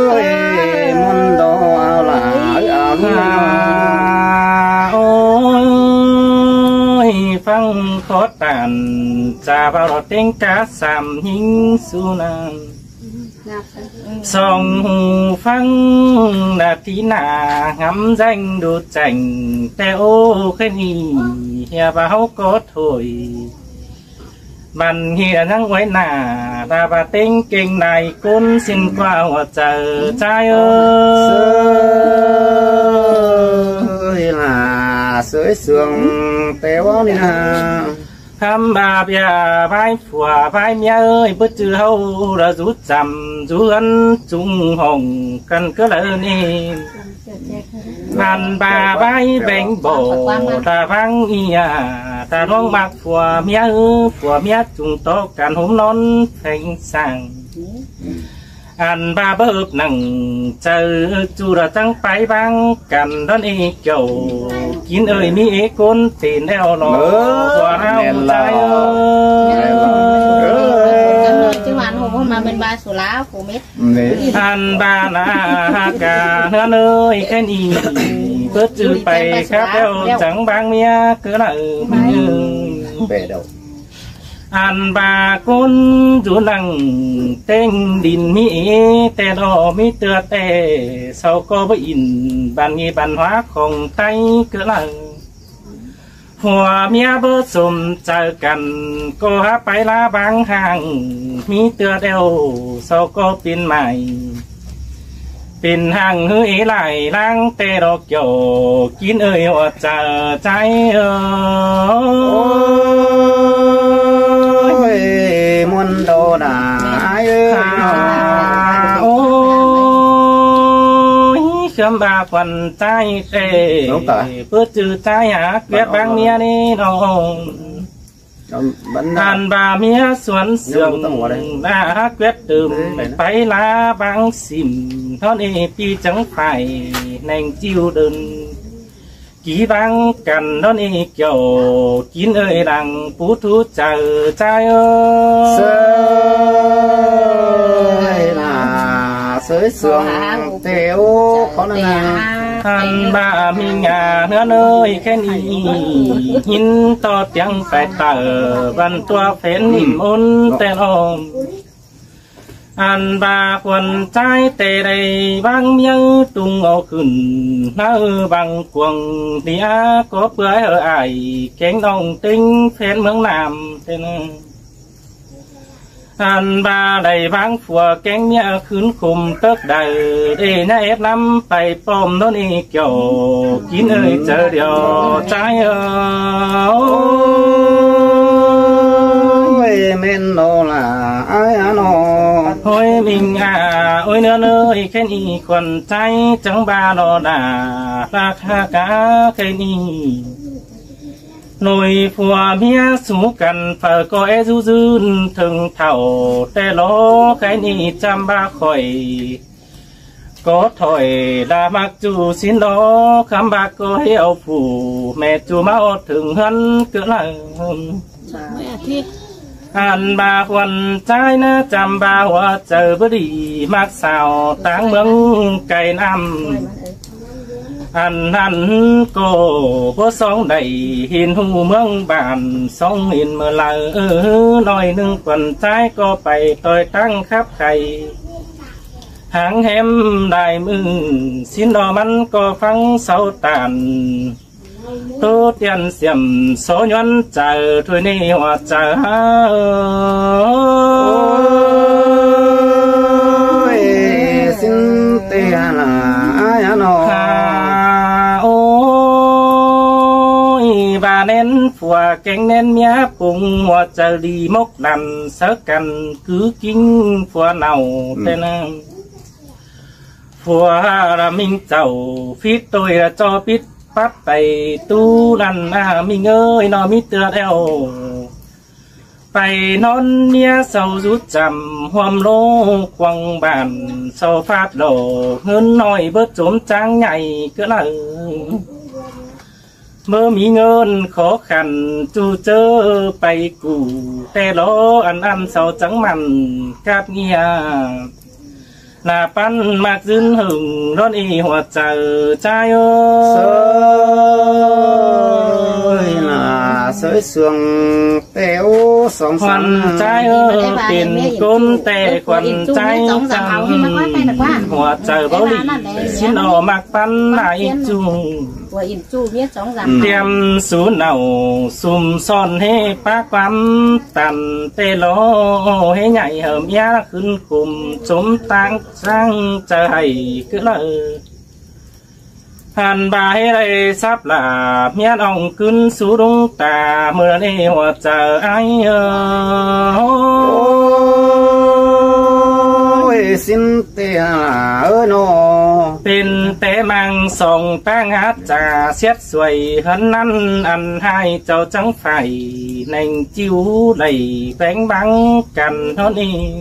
Ôi, ꞌmắn đô ao lả, ơi ao ꞌnhính. Ôi, ꞌphắng khó tản, chả bao lọt têng cá sảm ꞌnhính su nan. Song hủ ꞌphắng ꞌnạ tí ꞌnạ ngắm ꞌdẹng đu chẻng, tê ô khén ꞌnị hia ꞌva ꞌháu ꞌcọ thôi. Băn hia ꞌnhắng uối ꞌnạ, ta ꞌva têng kêng lai ꞌcốn ꞌsịn ꞌquá hua chaư ꞌchái ơi. Ơi lả, sới sương, tê ꞌva ꞌnị ꞌnạ. Khắm ꞌva ꞌviạk ꞌvái phua ꞌvái ꞌmía ơi, báu ꞌchư ꞌháu đa dú chăm, dú ꞌhướn chung hỏng căn ꞌcứ đaư ꞌnị. Ăn ꞌva ꞌvái beng bổ, ta ꞌváng ꞌnị ta ꞌluống ꞌmặc phua ꞌmía ư, phua ꞌmía chung tó căn ꞌhốm ꞌnón pheng sảng. Ăn ꞌva báu ứp nẳng chaư ꞌchu đa chắng pay ꞌváng căn ꞌnón ê kiẻo. Kin ơi ꞌmí ế ꞌcốn tên eo lo. Ơ, ꞌva ꞌnạ ꞌmen ꞌchái lo. Ơi. Ơ. Chứ hoàn hồn mà mình ba số lá của mết. Ăn ꞌva ꞌnạ hả cả ꞌnớ ơi khén ꞌnị. Báu ꞌchư pay khắp eo chắng ꞌváng ꞌmía ꞌcứ đaư ꞌmí ơi. Bẻ đầu. Ăn ꞌva ꞌcốn dú nẳng têng đin ꞌmí ế, tê đo ꞌmí ꞌtưa tê, sau ꞌcọ báu in băn nghi băn hóa khong ꞌTáy ꞌcứ đaư. Phua ꞌmía báu sôm chaư căn, ꞌcọ hák pay ꞌlạ ꞌváng ꞌháng, ꞌmí ꞌtưa đeo, sau ꞌcọ pên mai. Pên ꞌháng ꞌhứ ế lai ꞌláng tê đo kiẻo, kin ơi hua chaư ꞌchái ơi. Ôi, ꞌmuôn đô đa ái ơi. À, ôi, khắm ꞌva khuôn ꞌchái tê. Báu ꞌchư ꞌchái hả, ꞌquiệt ꞌváng ꞌmía ꞌnị ꞌnọng. Ăn ꞌva ꞌmía suôn sương, ꞌnạ hák ꞌquiệt tưm, pay ꞌlạ ꞌváng sỉm, ꞌnón ê ꞌpi chắng phải, nẻng ꞌchiu đơn. Kí ꞌváng căn ꞌnón ê kiẻo, kin ơi lăng pú thú chaư ꞌchái ơi. Sới lả, sới sương, tê ô, khó ꞌnạ. Ăn ꞌva ꞌmí ngà ꞌnớ ơi khén ꞌnị, ꞌhính ꞌto tiếng pay tở, băn tua phén ꞌnịm ôn tê lo. Ăn ꞌva khuôn ꞌchái tê đảy ꞌváng ꞌmía tung au khửn, ꞌnớ ꞌváng cuông đi á có ꞌpưa hơ ải, kéng ꞌnọng têng phén ꞌmướng Nam tê ꞌnớ. Ăn ꞌva đảy ꞌváng phua kéng ꞌmía ꞌkhứn khum tớc đaư, đảy ꞌnhá ép ꞌnắm pay pom ꞌnón ꞌnị, Kiẻo Kín ơi, chaư điêu ꞌchái ơ. Ôi, ꞌmen ꞌnớ ꞌla ai á ꞌnớ. Ôi, ꞌminh a, ôi, ꞌnứa ꞌnới, khen ꞌnị khuôn ꞌchái chắng ba ꞌnớ đa, ꞌlạ ꞌhặc cá khen ꞌnị. ꞌNội phua ꞌmía sú căn phaư ꞌcọ é dú dưn thơng thảu, té lo khen ꞌnị chăm ba khỏi. ꞌCọ thôi đa ꞌmặc ꞌchu sín lo, khắm ba ꞌcọ hảư au phủ ꞌme ꞌchu ꞌmá ók thơng ꞌhướn ꞌcọ ꞌlạ. Ăn ba khuôn ꞌchái ꞌnớ chăm ba hua chaư báu đi ꞌmặc sáo táng ꞌmướng cai ꞌnặm. Ăn ꞌnặn ꞌcọ báu song đảy hên ꞌhụ ꞌmướng bản, song hên ꞌmưa lai ơ, ꞌnọi ꞌnưng khuôn ꞌchái ꞌcọ pay ꞌtoi ꞌtáng khắp khay. Háng hém lai ꞌmự sín lo ꞌmắn ꞌcọ ꞌphắng sau tản. Tố tiên xiểm số nhuón chaư thôi ꞌnị hua chaư ha ơ. Ôi, sín té ꞌla ai á ꞌnớ. Ha, ôi, ba ꞌnén phua kéng ꞌnén ꞌmía pung hua chaư đi mốc lăn sớ căn cứ kính phua nảu. Ừ. Té ꞌnớ phua ꞌla ꞌminh chảu phít ꞌtội ꞌla ꞌchọ pít pắt pay tu ꞌnặn a ꞌminh ơi, ꞌnớ ꞌmí ꞌtưa eo. Pay ꞌnón ꞌmía sau dú chăm ꞌhuôm ꞌlô quăng bản, sau phát lỏ ꞌngớn ꞌnọi báu chốm cháng nhảy ꞌcọ ꞌlạ. Báu ꞌmí ꞌngớn khó khăn ꞌchu ꞌchớ pay củ, té lo ăn ăn sau chắng mẳn cắp ꞌnhia. ꞌLạ ꞌpắn ꞌmặc dưn hưng ꞌnón ꞌnị hua chaư ꞌchái ơ. Sới ꞌla sới sương té ú song khuôn sắn ꞌchái ơ, pên ꞌcốn té khuôn ꞌchái chăm hua chaư báu đi sín lo ꞌmặc ꞌpắn lai ꞌchu. Tiêm sú nảu sum son ꞌhế pá ꞌquám tăn té lo ꞌhế nhảy hơm ꞌmía ꞌkhứn khum chốm ꞌtáng chắng chaư hảy ꞌcọ ꞌlạ. Ăn ba ꞌhế đảy sắp ꞌla ꞌmía ꞌnọng ꞌcứn sú đung ta ꞌmưa ꞌnị hua chaư ai ơ. Ôi, sín té ꞌla ơ ꞌnớ. Pên té ꞌmăng song ꞌtáng hák cha siết suối ꞌhướn ꞌnặn, ăn ꞌhại chảu chắng phải ꞌneng ꞌchịu đảy ꞌpéng báng căn ꞌnón ꞌnị.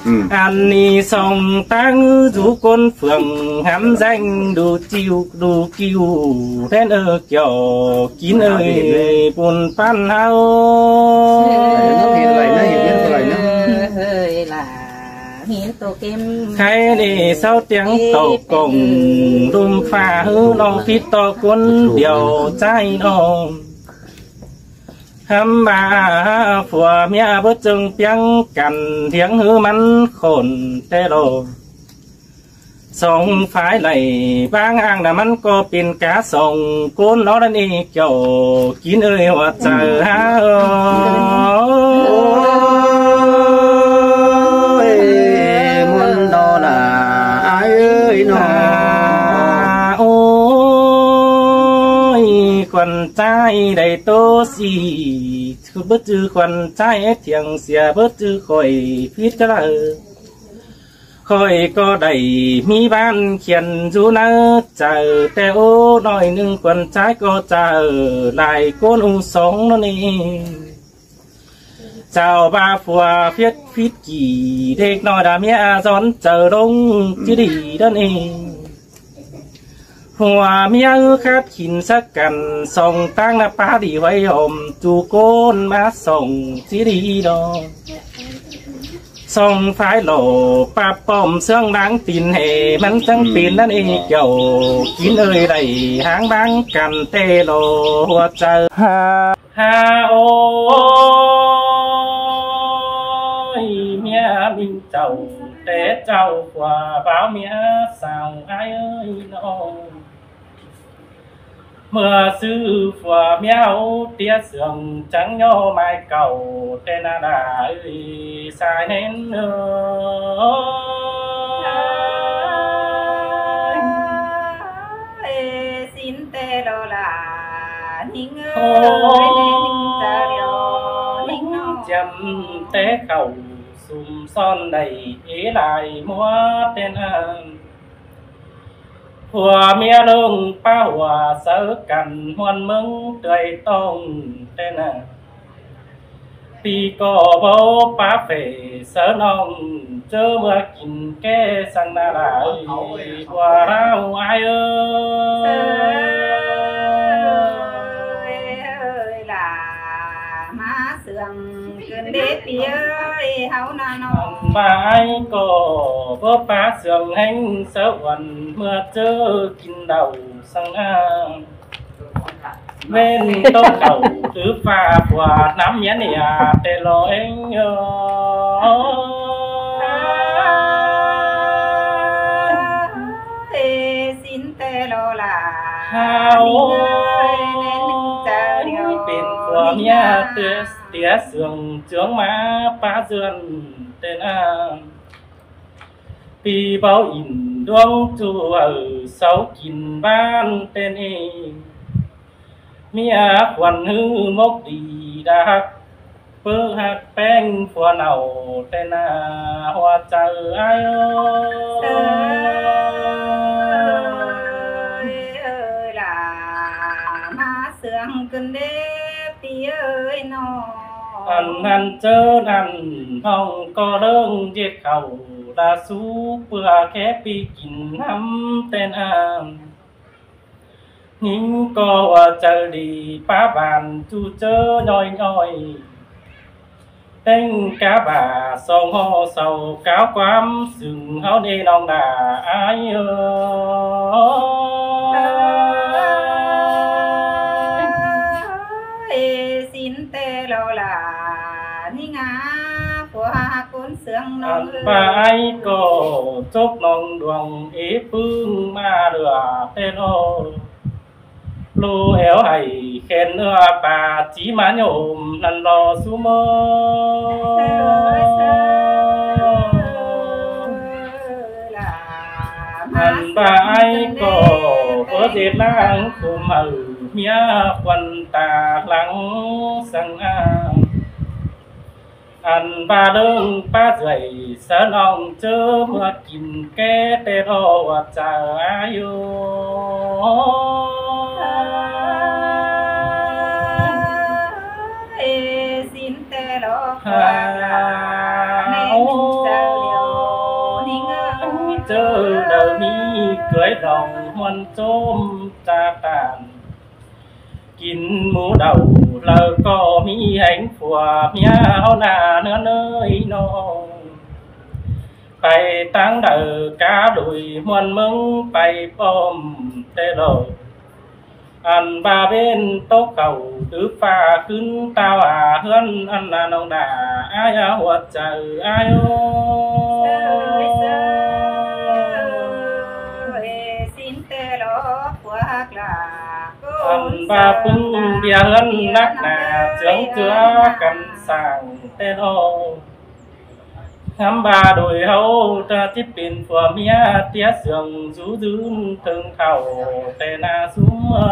Ừ. Ăn ꞌnị song ꞌtáng dú ꞌcốn phường hắm danh đủ ꞌchịu đủ kiu, ꞌtến ơ Kiẻo Kín ơi, bun ꞌpắn ꞌháu. Hơi ꞌla, hên tô kem. Khay ꞌnị sau tiếng tổ cổng đùm pha ꞌhứ ꞌnọng phít ꞌto ꞌcốn điêu ꞌchái ꞌnớ. Hăm ba phua ꞌmía báu ꞌchương piếng căn, thiếng ꞌhứ ꞌmắn khổn té lo. Song phái đảy ꞌváng ꞌang ꞌna ꞌmắn ꞌcọ pên cá song ꞌcốn ꞌnớ ꞌnặn ê, Kiẻo Kín ơi, hua chaư ha ơ. Ôi, ꞌmuôn ꞌnớ ꞌla ai ơi ꞌnớ. À, ôi, khuôn ꞌchái đảy ꞌtố si, báu ꞌchư khuôn ꞌchái thiêng sia, báu ꞌchư khỏi phít cá ꞌlạ. Khỏi ꞌcọ đảy ꞌmí ꞌván khiên dú ꞌnớ chaư, té ꞌnọi ꞌnưng khuôn ꞌchái ꞌcọ chaư lai ꞌcốn u song ꞌnớ ꞌnị. Chảu ba phua phít phít kỉ đếc ꞌnọi đa ꞌmía dón chaư lông chứ đi ꞌnớ ꞌnị. Hua ꞌmía ư khắt khỉn sắc căn, song ꞌtáng ꞌna pá đi huay hòm, chu ꞌcốn ꞌmá song ꞌchí đi đó. Song phái lỏ pap pom ꞌsướng đáng tin hè, ꞌmắn chắng pên ꞌnặn ê, Kiẻo Kín ơi, đảy háng báng căn té lo hua chaư. Ha, ha ôi, ꞌmía ꞌminh chảu té chảu khua báo ꞌmía sao ai ơi ꞌnớ. ꞌMưa ꞌsứ phua ꞌmía ꞌtía sương chắng ꞌnhó mai cảu ꞌtẹ ꞌna đa ơi sai ꞌnén ơi. Ê, sín ꞌtẹ lo la ꞌnhính ơi, ꞌnhính chaư điêu, ꞌnhính ꞌnọng. Chiêm té khảu sum son đảy ế lai ꞌmứa ꞌtẹ ꞌna. Phua ꞌmía ꞌlống pá hua sáư căn ꞌmuôn ꞌmớng tơi ꞌtong ꞌtẹ ꞌna. ꞌPi ꞌcọ báu pá phẻ sáư ꞌnọng ꞌchớ ꞌmưa kin ké săng ꞌna đa ơi, phua ꞌlạ ải ơi. Ơi, ơi, lả ꞌmá sương ꞌcứn đế ꞌpi ơi, ꞌháu ꞌna ꞌnọng. ꞌVa ải ꞌcọ báu pá sương ꞌhéng sáư uôn ꞌmưa ꞌchớ kin đảu săng ꞌna. ꞌVến tốc khảu thứ pha phua ꞌnắm nhé ꞌnị à, ꞌtẹ lo ꞌhéng ơi. Ê, sín ꞌtẹ lo la ꞌnhính ơi, ꞌnhính chaư điêu, pên phua ꞌmía ꞌtía, ꞌtía sương chướng ꞌmá pá ꞌdượn ꞌtẹ ꞌna. ꞌPi báu ỉn ꞌluống ꞌchu hảư sáu kin ꞌván ꞌtẹ ꞌnị. ꞌMía khuôn ꞌhứ mốc đi đa ꞌhặc, ꞌpứ ꞌhặc ꞌpéng phua nảu ꞌtẹ ꞌna hua chaư ải ơi. Ơi, ơi, lả ꞌmá sương ꞌcứn đế ꞌpi ơi ꞌnọ. Ăn ꞌnặn ꞌchớ ꞌnặn ꞌnọng ꞌcọ ꞌlớng ꞌdệt khảu đa sú ꞌpưa ké ꞌpi kin ꞌnắm ꞌtẹ ꞌna. ꞌNhính ꞌcọ hua chaư đi pá bản ꞌchu ꞌchớ ꞌnọi ꞌnọi. ꞌTếng cá bả song ꞌhó sau cáo ꞌquám sưng ꞌháu ꞌnê ꞌnọng đa ải ơi. Ê, sín ꞌtẹ lo la ꞌnhính à, phua ꞌcốn sương ꞌnọng. Ăn ꞌva ải ꞌcọ chốc ꞌnọng đuông ế ꞌpứng ꞌmá lửa ꞌtẹ lo. ꞌLu éo hảy khen ưa pà chí ꞌmá nhôm ꞌnặn lo sú ꞌmớ. Ăn ꞌva ải ꞌcọ báu ꞌdệt ꞌláng khum hảư ꞌmía khuôn ta lăng săng ꞌna. Ăn ꞌva ꞌlớng pá dơi sáư ꞌnọng ꞌchớ ꞌmưa kin ké ꞌtẹ lo hua chaư ải ơi. Ê, sín ꞌtẹ lo hua chaư ải ơi. ꞌChớ đaư ꞌmí cưới lòng ꞌmuôn ꞌchốm ta tản. Kin ꞌmú đảu đaư ꞌcọ ꞌmí ꞌhéng phua ꞌmía ꞌháu ꞌna ꞌnớ ꞌnới ꞌnọ. Pay ꞌtáng đaư cá đuổi ꞌmuôn ꞌmớng pay pom ꞌtẹ lo. Ăn ꞌva ꞌvến tốc khảu tứ pha ꞌcứn ꞌtao a ꞌhướn ăn ꞌna ꞌnọng đa ải à hua chaư ải ơi. Ê, sín ꞌtẹ lo hua ꞌhặc lả. Ăn ꞌva ꞌpứng ꞌviạk ꞌhướn nắc nả chướng ꞌchưa căn sang ꞌtẹ lo. Ngắm ꞌva đuổi ꞌháu ta ꞌchí pên phua ꞌmía ꞌtía sương dú dưn ꞌtếng khảu ꞌtẹ ꞌna sú ꞌmớ.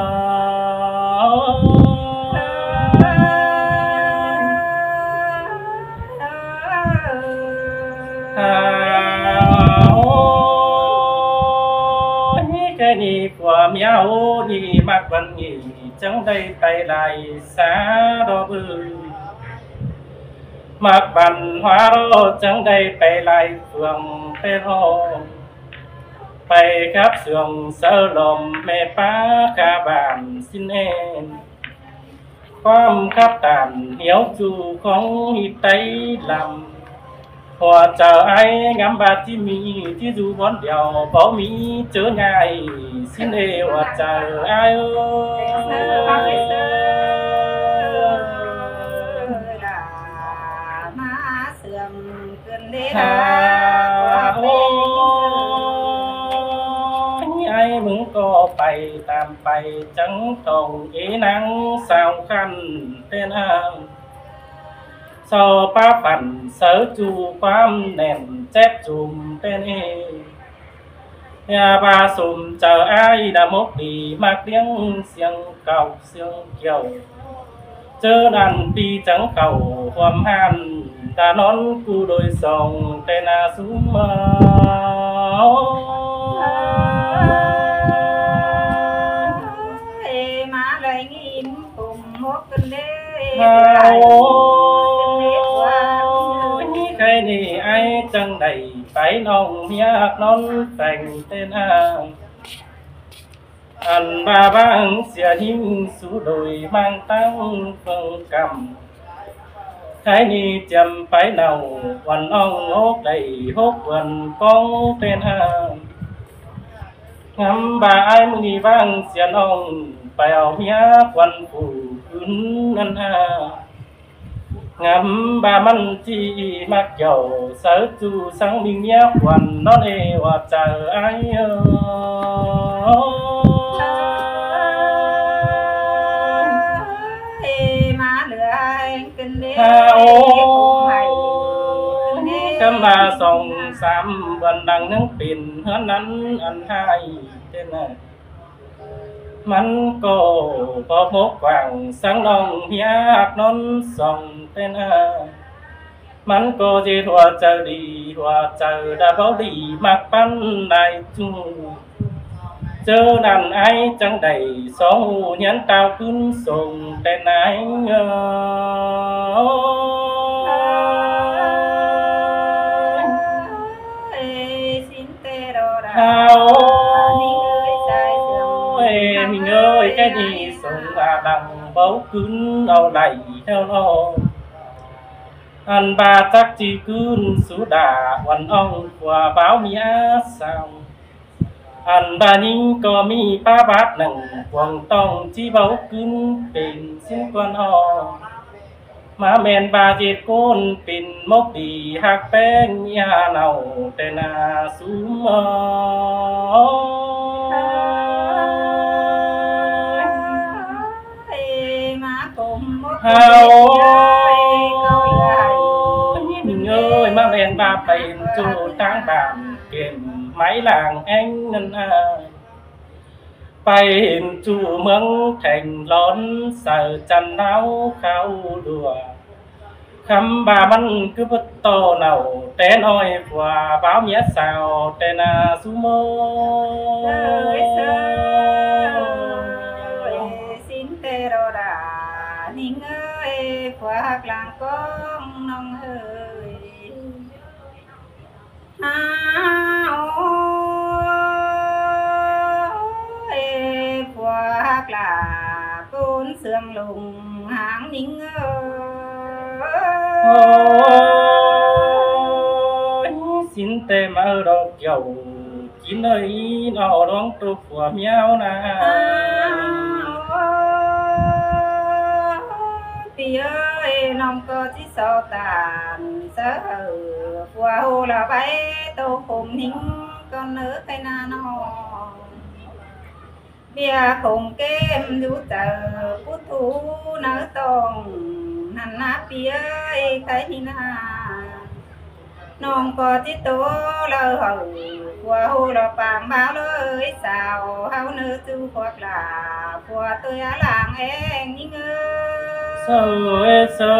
Ôi, cái ꞌnị phua ꞌmía ꞌnị ꞌmặc ꞌvắn ꞌnị chắng đảy pay lai sa đo bư. ꞌMặc ꞌvắn hua đo chắng đảy pay lai phường ꞌtẹ lo. Pay khắp sương sáư lom ꞌmẹ pá khả bản xin em. ꞌQuám khắp tản hiếu ꞌchu khong ꞌhịt tay lăm. Hua chaư ải ngắm ꞌva ꞌchí ꞌmí ꞌchí dú bón điêu báu ꞌmí ꞌchớ ꞌnhại. Xin ê hua chaư ải ơi. Hả, ôi, ải ꞌmứng ꞌcọ pay tam pay chắng tỏng ế ꞌnáng sao khăn ꞌtến ꞌnáng. Sau ꞌpá phản sáư ꞌchu ꞌquám nẻn chép chum ꞌtến ꞌnị. ꞌNhá ꞌva sum chaư ải đa mốc đi ꞌmặc ꞌliếng siêng cọc siêng kiẻo. ꞌChớ ꞌnặn ꞌpi chắng khảu ꞌhuôm ꞌhặn đa ꞌnón ꞌcu đôi song ꞌtến ꞌnáng sum. Ê, ꞌmá đảy ꞌnghín cốm mốc ꞌcứn đế. Hao, ôi, ꞌkhạy ꞌnị ải chắng đảy pay ꞌnọng ꞌmía ꞌnón pheng ꞌtến ꞌnáng. Ăn ꞌva ꞌváng sia ꞌhính sú đôi ꞌmáng ꞌtáng phương căm. Thái ꞌnị chiêm pay nảu uôn ong ốc đảy hốc uôn cóng ꞌtến ꞌnáng. Ngắm ꞌva ải ꞌmự ꞌnị ꞌváng sia ꞌnọng pay au ꞌmía uôn phủ cứn ꞌnặn ꞌnáng. Ngắm ꞌva ꞌmắn ꞌchí ꞌmặc kiẻo sáư ꞌchu sắng ꞌmí ꞌmía khuôn ꞌnón ê ꞌva chaư ải ơ. Ê, ꞌmá lửa ꞌhẹn ꞌcứn đế. Hao, ôi, cắm ꞌva song sam bươn đăng ꞌnhắng pên ꞌhướn ꞌnặn ăn ꞌhại ꞌtến ꞌnáng. ꞌMắn ꞌcọ bók mốc quảng sắng ꞌnọng ꞌmía ꞌnón song ꞌtến ꞌnáng. ꞌMắn ꞌcọ ꞌdệt hua chaư đi, hua chaư đa báu đi ꞌmặc ꞌpắn đai ꞌchu. ꞌChớ ꞌnặn ải chắng đảy song ꞌhụ ꞌnhắng tao cứn song ꞌtến ꞌnáng. Ê, ꞌsịn ꞌtẹ ꞌlạ. Hao, ꞌmính ơi, sai sương. Ê, ꞌmính ơi, ꞌkhạy ꞌnị song ꞌva đăng báu cứn au đảy ꞌtẹo ꞌnọ. Ăn ꞌva chắc ꞌchí cứn sú đả uôn ong ꞌpưa báo ꞌmía sao. Ăn ꞌva ꞌnhính ꞌcọ ꞌmí ꞌpá bát nẳng cuông tỏng ꞌchí báu cứn pên ꞌsịn ꞌquan ꞌnọ. ꞌMá ꞌmen ꞌva ꞌdệt ꞌcốn pên mốc đi ꞌhặc ꞌpéng ꞌmía nảu ꞌtến ꞌnáng sum ơ. Ê, ꞌmá cốm mốc ꞌcứn đế. Hao, ê, ꞌmính ơi, ꞌmá ꞌmen ꞌva pay ꞌchu ꞌtáng bản kêm máy làng ꞌhéng ꞌnặn ꞌnáng. Pay ꞌchu ꞌmướng Theng Lón saư chăn náo kháo đua. Khắm ꞌva ꞌmắn ꞌcứ bớt ꞌto nảu té ꞌnọi ꞌpưa báo ꞌmía sao ꞌtến ꞌnáng sum ơ. Ơi, ơi, ꞌsịn ꞌtẹ ꞌlạ, ꞌnhính ơi, ꞌpưa ꞌhặc lăng cóng ꞌnọng ơi. Hao, ôi, ꞌpưa ꞌhặc ꞌlạ ꞌcốn sương lông ꞌháng ꞌnhính ơi. Ôi, ꞌsịn ꞌtẹ ꞌmá ꞌlạ kiẻo ꞌchí ꞌnọi ꞌnọ ꞌluống tô ꞌpưa ꞌmía ꞌnáng. Hao, ôi, ꞌpi ơi, ꞌnọng ꞌcọ ꞌchí so tản sáư hảư ꞌpưa ꞌhụ ꞌlạ ꞌvạy tô khôm ꞌnhính ꞌcọ ꞌnớ ꞌkhạy ꞌnạ ꞌnọng. ꞌViạk khôm kêm dú chaư pút thú ꞌnớ tỏng ꞌnặn ꞌnạ ꞌpi ơi, ꞌkhạy ꞌnị ꞌnạ. ꞌNọng ꞌcọ ꞌchí tô ꞌlau hảư ꞌpưa ꞌhụ ꞌlạ pang báo ꞌlới sao ꞌháu ꞌnớ ꞌchu ꞌquặc lạ ꞌpưa ꞌtoi a lăng ꞌhéng ꞌnhính ơi. Sơi, sơi,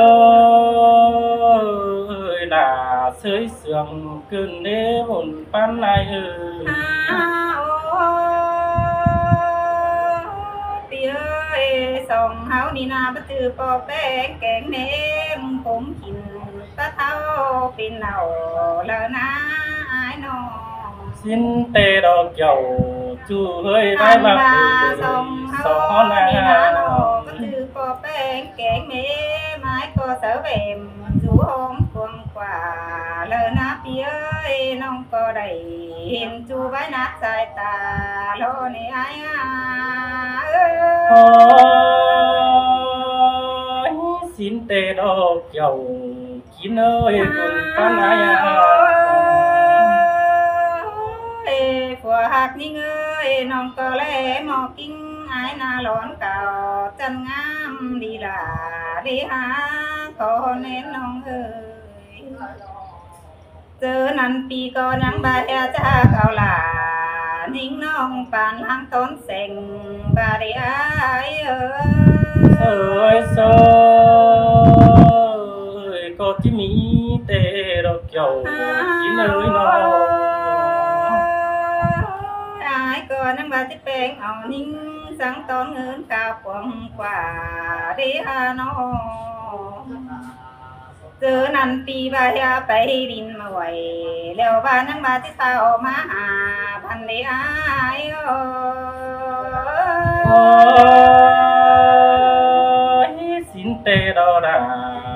ꞌlạ sơi sương ꞌcứn đế ꞌmôn ꞌpắn ải ơi. Hao, ôi, ꞌpi ơi, song ꞌháu ꞌnị ꞌnạ báu ꞌchư ꞌpo ꞌpéng kéng ꞌmế ꞌmướng khôm khỉn tắt ꞌháu pên nảu ꞌlạ ꞌnạ ải ꞌnọng. ꞌSịn ꞌtẹ ꞌlạ kiẻo ꞌchu ꞌhới bái ꞌmặc ăn ꞌva ư song ꞌháu song ꞌnị ꞌnạ ꞌnọng báu ꞌchư ꞌpo ꞌpéng kéng ꞌmế ꞌmái ꞌcọ sáư vẻm dú ꞌhôm cuông ꞌquá ꞌlạ ꞌnạ ꞌpi ơi, ꞌnọng ꞌcọ đảy hên ꞌchu bái ꞌnạp sai ta ꞌlạ ꞌnị ải a. Ôi, ꞌsịn ꞌtẹ ꞌlạ kiẻo ꞌchí ꞌnới ꞌmôn ꞌpắn ải a. Ê, ꞌpưa ꞌhặc ꞌnhính ơi, ơi, ꞌnọng ꞌcọ ꞌlé ꞌmo ꞌkính ải ꞌná lón cáo chăn ngắm đi lả đi hák ꞌcọ ꞌnén ꞌnọng ơi. ꞌChớ ꞌnặn ꞌpi ꞌcọ ꞌnhắng ꞌva ꞌhứ ꞌchạ cáo lả ꞌnhính ꞌnọng pán ꞌháng tón seng ꞌva đi ải ơi. ꞌSới ꞌsới ꞌcọ ꞌchí ꞌmí té đo kiẻo ꞌchí ꞌnới ꞌnọng. Ải ꞌcọ ꞌnhắng ꞌva ꞌchí ꞌpéng au ꞌnhính sắng tón ꞌngớn cáo cuông ꞌquá đi ha ꞌnọng. ꞌChớ ꞌnặn ꞌpi ꞌva ꞌhứ pay đin ꞌmá ꞌvạy, ꞌlẹo ꞌva ꞌnhắng ꞌva ꞌchí ꞌsáo ꞌmá ha păn đi ải ơi. Ôi, sín té đo đả,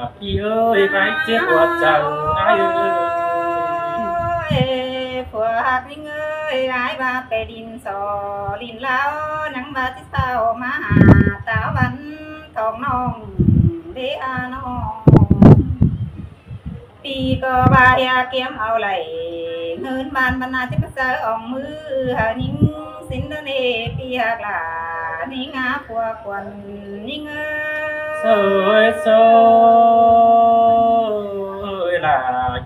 ꞌpi ơi, ꞌvạy chết ꞌquá chaư ải ơi. Ôi, phua ꞌhặc ꞌnhính ơi, ải ꞌva pay đin so đin ꞌláo, ꞌnhắng ꞌva ꞌchí ꞌsáo ꞌmá ha táo văn thong ꞌnọng đi ha ꞌnọng. ꞌPi ꞌcọ ꞌva ꞌhứ kiêm au đảy ꞌngớn ꞌvan ꞌva ꞌnạ ꞌchí ꞌmá sáư ỏng ꞌmứ ha ꞌnhính sín ꞌnớ ꞌnị ꞌpi ꞌhặc lả ꞌnhính ha phua khuôn ꞌnhính ơi. ꞌSới ꞌsới lả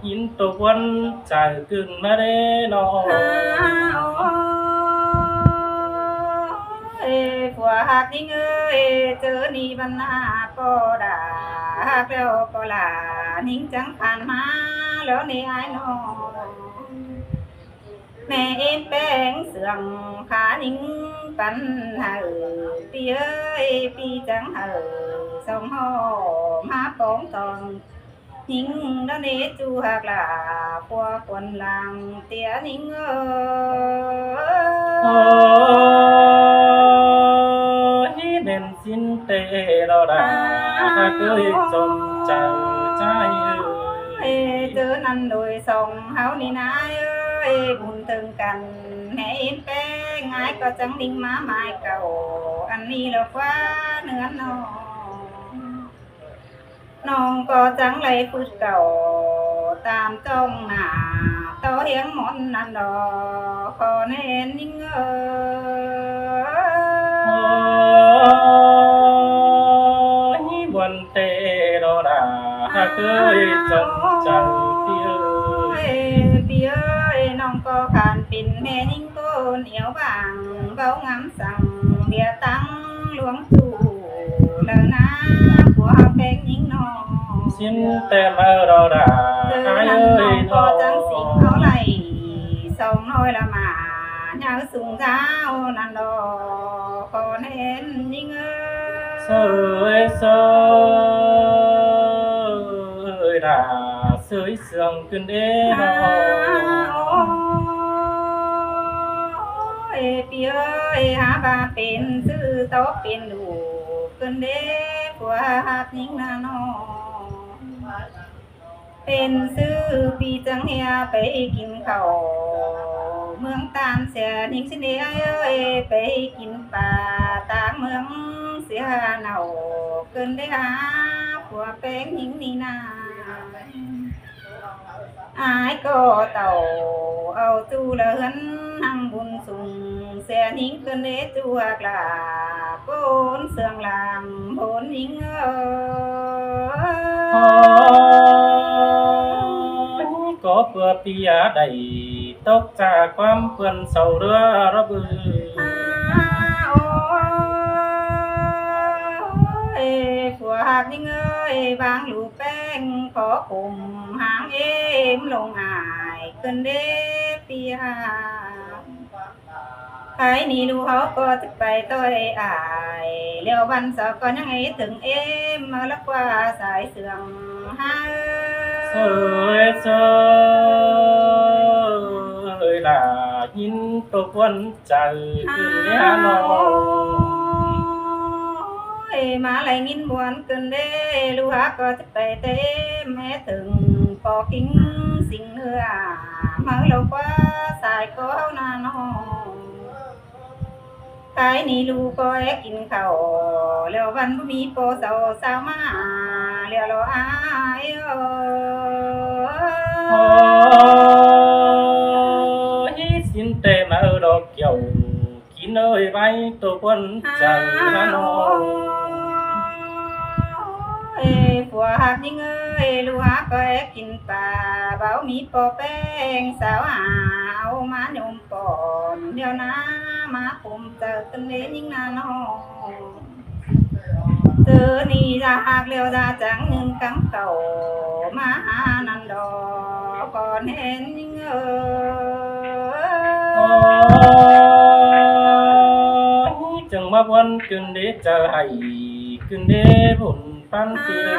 ꞌnhính tô ꞌquán chaư ꞌcứn ꞌmá đé ꞌnọng. Ôi, phua ꞌhặc ꞌnhính ơi, ꞌchớ ꞌnị ꞌva ꞌnạ ꞌpo đả ꞌhặc ꞌlẹo ꞌpo lả ꞌnhính chắng phan ꞌmá ꞌlẹo ꞌnị ải ꞌnọng. ꞌMẹ ꞌếm ꞌpéng sương khá ꞌnhính păn hảư ꞌpi ơi, ꞌpi chắng hảư song ꞌhọ ꞌmá póng tong ꞌnhính ꞌnớ ꞌnị ꞌchu ꞌhặc lả phua khuôn lăng ꞌtiế ꞌnhính ơi. Ôi, ꞌmen sín té đo đả ꞌhặc ơi, chom chaư ꞌchái ơi. ꞌChớ ꞌnặn đôi song ꞌháu ꞌnị ꞌnái ơi, bun tơng căn ꞌmẹ ꞌếm ꞌpéng ải ꞌcọ chắng ꞌnhính ꞌmá mai cảu ăn ꞌnị ꞌlẹo ꞌquá ꞌnứa ꞌnọng. ꞌNọng ꞌcọ chắng đảy phứt cảu tam ꞌtong nả ꞌto hiếng môn ꞌnặn đo, khọ ꞌnén ꞌnhính ơi. Ôi, buôn té đo đả ꞌhặc ơi, chom chaư ꞌpi ơi. ꞌPi ơi, ꞌnọng ꞌcọ khan pên ꞌmẹ ꞌnhính ꞌcốn ẻo bang, báu ngắm săng ꞌviạk tắng luông ꞌchu ꞌlẹo ꞌnạ, phua ꞌpéng ꞌnhính ꞌnọng. Sín té ꞌmá đo đả ꞌchớ ꞌnặn ꞌnọng ꞌcọ chắng sính ꞌháu đảy song ꞌnọi ꞌla ꞌmá, ꞌnhá sung dáo ꞌnặn đo, khọ ꞌnén ꞌnhính ơi. ꞌSới ꞌsới đả ꞌsới sương ꞌcứn đé ꞌnọng. Ôi, ꞌpi ơi, hák ꞌva pên ꞌsứ tó pên ꞌlụk ꞌcứn đé phua ꞌhặc ꞌnhính ꞌnạ ꞌnọng. Pên ꞌsứ ꞌpi chắng ꞌhứ pay kin khảu ꞌmướng ꞌTan sia ꞌnhính sín đé ải ơi, pay kin pá ꞌtáng ꞌmướng sia nảu ꞌcứn đé hák phua ꞌpéng ꞌnhính ꞌnị ꞌnạ. Ải ꞌcọ tảu au ꞌchu ꞌlẹo ꞌhướn ꞌhăng bun sung sia ꞌnhính ꞌcứn đé ꞌchu ꞌhặc lả ꞌcốn sương lăng bôn ꞌnhính ơi. Ôi, ꞌcọ ꞌpưa ꞌpi ꞌhứ đảy tốc ꞌchạ ꞌquám ꞌpươn sau ꞌlứa ꞌlẹo ꞌpưa. Ôi, phua ꞌhặc ꞌnhính ơi, bang ꞌlụk ꞌpéng khó khum háng ꞌếm ꞌlống ải ꞌcứn đé ꞌpi ꞌhặc. Khái ꞌnị ꞌlụk ꞌháu ꞌcọ ꞌchí pay ꞌtoi ải, ꞌlẹo ꞌvặn sau ꞌcọ ꞌnhắng é thửng ꞌếm ꞌmá ꞌlẹo ꞌquá sai sương hák. ꞌSới ꞌsới đả ꞌnhính tô ꞌquán chaư ꞌcứn đé ꞌnọng. Ôi, ꞌmá đảy ꞌnghín buôn ꞌcứn đé, ꞌlụk ꞌhặc ꞌcọ ꞌchí pay té ꞌmé thửng ꞌpo ꞌkính sính ꞌnưa, ꞌmá ꞌlẹo ꞌquá sai ꞌcọ ꞌnạ ꞌnọng. Khái ꞌnị ꞌlụk ꞌcọ é kin khảu, ꞌlẹo ꞌvặn báu ꞌmí ꞌpo sau ꞌsáo ꞌmá, ꞌlẹo lo ải ơi. Ôi, sín té ꞌmá đo kiẻo ꞌvạy tô ꞌquiến chaư ꞌhá ꞌnọ. Ê, phua ꞌhặc ꞌnhính ơi, ꞌlụk ꞌhặc ꞌcọ é kin pả, báu ꞌmí ꞌpo ꞌpéng, sáo ha au ꞌmá nhôm pỏn, điêu ꞌná ꞌmá khum chaư ꞌcứn đé ꞌnhính ꞌná ꞌnọ. ꞌTứ ꞌnị ꞌdạk ꞌhặc ꞌlẹo ꞌdạk chắng ꞌnhưn cắm khảu ꞌmá ha ꞌnặn đo, ꞌcọ hên ꞌnhính ơi. Ôi, chắng ꞌmá ꞌquán ꞌcứn đé chaư hảy, ꞌcứn đé bun ꞌphắn ꞌpi ơi.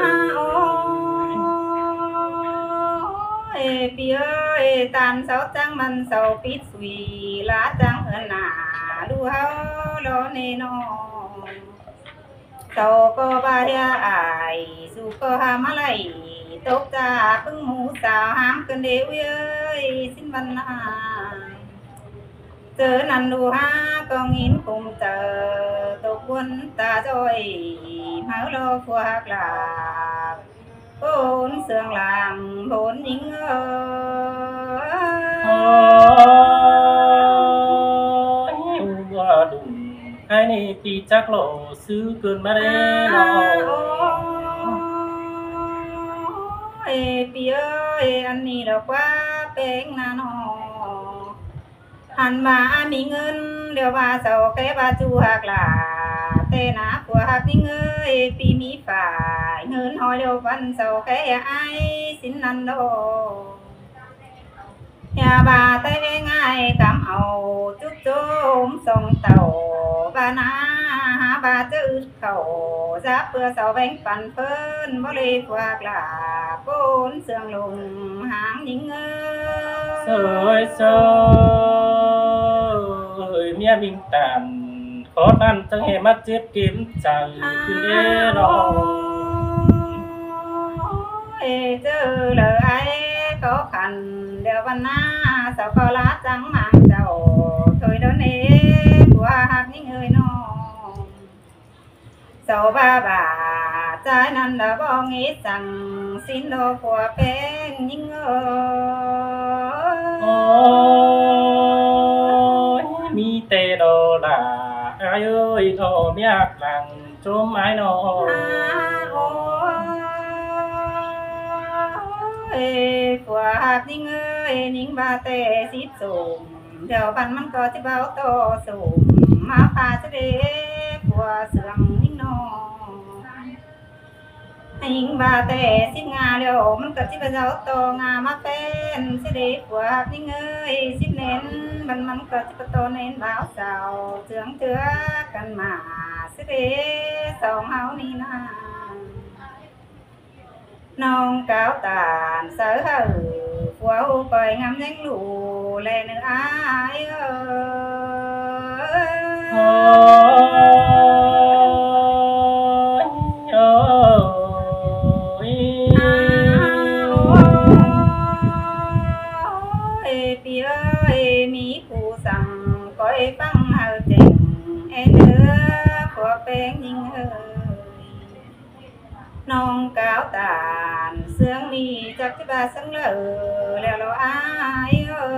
Ôi, pi ơi, ꞌtan sau chắng mẳn sau pít sui, ꞌlạ chắng ꞌhướn nả ꞌlụk ꞌháu lo ꞌnê ꞌnọ. Sau ꞌcọ ꞌva ꞌhia ải, su ꞌcọ ha ꞌmá đảy, tốc cha ꞌpứng mu sao hám ꞌcứn đé ꞌviới ꞌsịn ꞌvắn ꞌnạ. ꞌChớ ꞌnặn ꞌlụk ꞌhặc ꞌcọ ꞌnghín khum chaư, tô ꞌquiến ta ꞌdội, ꞌmá lo phua ꞌhặc ꞌlạ, ꞌcốn ꞌsướng ꞌláng ꞌcốn ꞌnhính ơi. Ôi, ꞌu ꞌva đun, ái ꞌnị ꞌpi chắc ꞌlạ ꞌsứ ꞌcứn ꞌmá đé ꞌnọ. Ôi, pi ơi, ăn ꞌnị ꞌlẹo ꞌquá ꞌpéng ꞌnạ ꞌnọ. Hăn ꞌva ꞌmí ꞌngớn, điêu ꞌva sau ké ꞌva ꞌchu ꞌhặc ꞌlạ, ꞌtẹ ꞌná phua ꞌhặc ꞌnhính ơi, pi ꞌmí phải ꞌngớn ꞌhọi điêu ꞌvắn sau ké ꞌhia ải ꞌsịn ꞌnặn đo. ꞌHia ꞌva ꞌtẹ ꞌngai cắm au, chúc chôm song tảu, ꞌva ꞌná ha ꞌva ꞌchớ ứt khảu, dáp ꞌpưa sau ꞌvén păn ꞌphớn, báu đảy phua ꞌhặc ꞌlạ, ꞌcốn ꞌsướng ꞌlống háng ꞌnhính ơi. Sơi sơi, ꞌmía ꞌminh ꞌtan, khó khăn chắng ꞌhê ꞌmá chếp kêm chaư ꞌcứn đé ꞌnọ. Ê, ꞌchớ ꞌlạ ải khó khăn, điêu ꞌvắn ꞌná sau ꞌcọ ꞌlạ chắng ꞌmáng chảu, thôi đón ê, phua ꞌhặc ꞌnhính ơi ꞌnọ. Sau ꞌva ꞌva ꞌchái ꞌnặn ꞌlạ báu ꞌnghé săng, ꞌsịn ꞌlạ phua ꞌpéng ꞌnhính ơi. Ôi, ꞌmí ꞌtẹ đo ꞌlạ, ải ơi, ꞌlạ ꞌmí ꞌhặc ꞌláng chôm ải ꞌnọ. Ôi, phua ꞌhặc ꞌnhính ơi, ꞌnhính ꞌva ꞌtẹ síp sôm, điêu ꞌvắn ꞌmắn ꞌcọ ꞌchí báu ꞌto sôm, ꞌmá pha ꞌchí đé phua ꞌsướng ꞌnhính ꞌnọ. ꞌNhính ꞌva ꞌtẹ síp ꞌnga điêu, ꞌmắn ꞌcọ ꞌchí báu ꞌto ꞌnga ꞌmá ꞌpéng ꞌchí đé phua ꞌhặc ꞌnhính ơi, síp ꞌnến, ꞌvắn ꞌmắn ꞌcọ ꞌchí báu ꞌto ꞌnến báu sau, ꞌchương ꞌchưa căn ꞌmá ꞌchí đé song ꞌháu ꞌnị ꞌnạ. ꞌNọng cáo ꞌtan sáư hảư, phua ꞌhụ ꞌcoi ngắm ꞌdếng ꞌlụk ꞌlẹ ꞌnớ ải ơi. Ôi, ôi. Ôi, pi ơi, ꞌmí ꞌcu săng ꞌcoi ꞌphắng hảư chẻng, ên ꞌnớ, phua ꞌpéng ꞌnhính ơi. ꞌNọng cáo ꞌtan ꞌsướng ꞌnị chắc ꞌchí ꞌva ꞌsướng ꞌlạ ꞌlẹo lo ải ơi.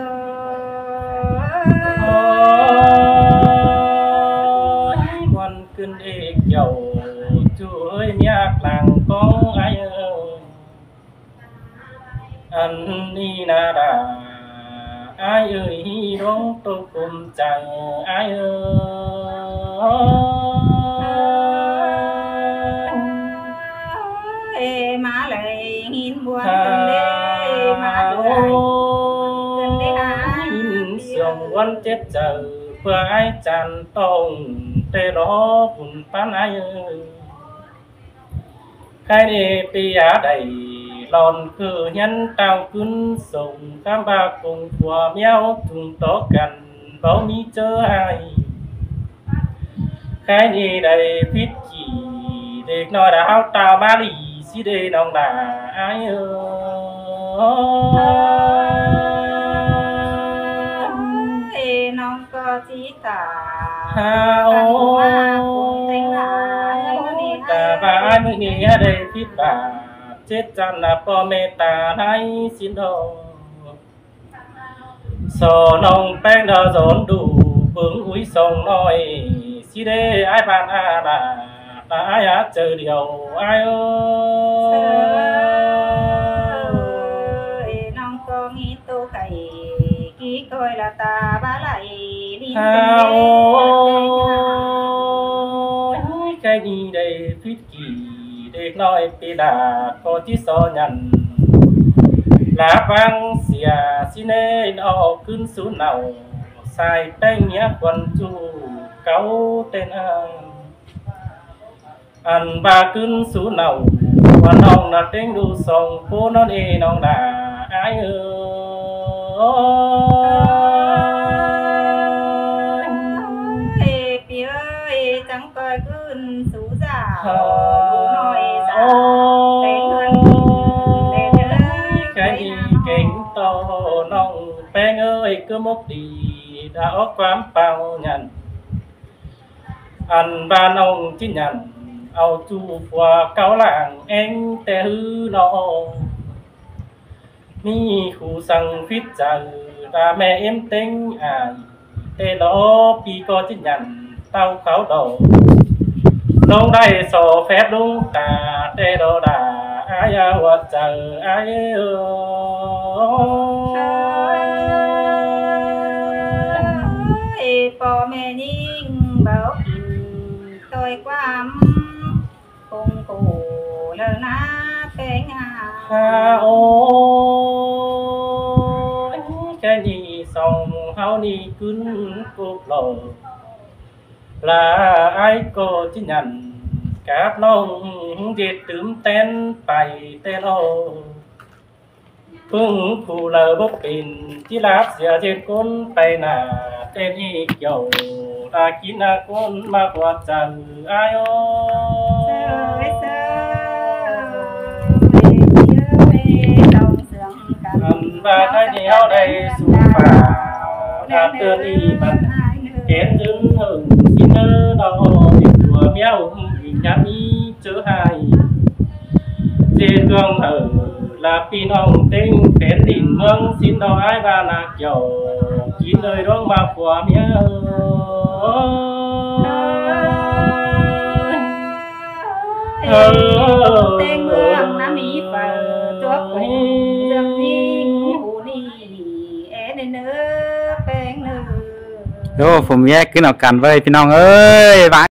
Ôi, ꞌmuôn ꞌcứn ê kiẻo, ꞌchu ơi, ꞌmí ꞌhặc ꞌláng cóng ải ơi. Ăn ꞌnị ꞌnạ đa, ải ơi, ꞌhí ꞌlống tô khôm chaư ải ơi. Ê, ꞌmá đảy ꞌnghín ꞌmuôn ꞌcứn đé, ꞌmá đảy ꞌcứn đé ha. ꞌNhính siông ꞌmuôn chếp chaư, ꞌpưa ải chăn tông, ꞌtẹ lo bun ꞌphắn ải ơi. Khay ꞌnị ꞌpi a đảy lon khử ꞌhiến ꞌtạu ꞌcứn sông, khắm ꞌva công phua ꞌmeo chung tó căn báu ꞌmí ꞌchớ ai. Khay ꞌnị đảy phít kỉ, đếc ꞌnọi đa ꞌháu ꞌtạu ꞌmá lỉ ꞌsứ đê ꞌnọng đa ải ơi. Ê, ꞌnọng ꞌcọ ꞌchí ta. Ha, ô, ta ꞌva ải ꞌmự ꞌnị đảy phít báp chết chăn ꞌnạ ꞌpo ꞌme ta ꞌnái ꞌsịn đo. So ꞌnọng ꞌpéng đa dón đu bớng ui song ꞌnọi, ꞌsị đé ải ꞌván a la, ta ải a chaư điêu ải ơi. ꞌNọng ꞌcọ ꞌnị tô khay, kí ꞌcoi la ta bá lai, đi hao. Khay ꞌnị đảy phít kỉ, đếc ꞌnọi pi đa ꞌcọ ꞌchí so nhẳn. Lả ꞌváng sia ꞌsị ꞌnê ꞌnọ ꞌcứn sú nảu, sai ꞌpéng ꞌnhá khuôn ꞌchu cáu ꞌtến a. Ăn ꞌva ꞌcứn sú nảu, ꞌva ꞌnọng ꞌna ꞌtếng đu song ꞌpú ꞌnọn ê ꞌnọng đa ải ơi. Ê, pi ơi, chắng ꞌcoi ꞌcứn sú dảo, đu ꞌnọi dảo, ꞌtếng ꞌhướn, ꞌtếng ꞌhướn, khay ꞌnị kéng ꞌto ꞌnọng ꞌpéng ơi, ꞌcứ mốc đi, đa ók ꞌquám pao nhẳn. Ăn ꞌva ꞌnọng ꞌchí nhẳn, au ꞌchu phua cáu lảng ꞌéng ꞌtẹ ꞌhứ ꞌnọ. ꞌMí khu săng phít chaư, đa ꞌme ꞌếm ꞌtếng ải, ꞌtẹ lo pi ꞌcọ ꞌchí nhẳn, ꞌtau kháo đo. ꞌLống đảy so phép ꞌlống ta, ꞌtẹ lo đa ải a ꞌhuột chaư ải ơi. Ê, ꞌpo ꞌme ꞌnhính báu kin ꞌtoi ꞌquám, ꞌpứng khổ lơ ꞌná ꞌpéng a. Ha ơi, khay ꞌnị song ꞌháu ꞌnị ꞌcứn cốc lo. Lả ải ꞌcọ ꞌchí nhẳn, cắp ꞌnọng ꞌdệt tứm ꞌtén pay ꞌtẹ lo. ꞌPứng khu lơ bốc pên, ꞌchí láp sia ꞌdệt ꞌcốn pay nả, ꞌtến ꞌnị kiẻo, đa kín a ꞌcốn ꞌmá ꞌhuột chaư ải ơi. Ăn ꞌva ꞌtếng ꞌnị ꞌháu đảy sú phả, đa ꞌtến ꞌnị băn, kén dưn hơng ꞌsịn ꞌnớ ꞌnọng, ꞌdệt phua ꞌmía ꞌhung ꞌnhá ꞌmí ꞌchớ ꞌhại. ꞌDệt ꞌcương hảư ꞌlạ ꞌpi ꞌnọng ꞌtếng phén đin ꞌmướng ꞌsịn ꞌnọ ải ꞌva ꞌna kiẻo, kin ơi ꞌlống ꞌmá phua ꞌmía. Ơ, ꞌtếng ꞌmướng ꞌná ꞌmí phaư chuốp khủng ꞌdương ꞌnị, é ꞌnị ꞌnớ ꞌpéng ꞌnớ. Ô, phủ ꞌmía ꞌcứn au căn ꞌvới ꞌpi ꞌnọng ơi, ꞌváng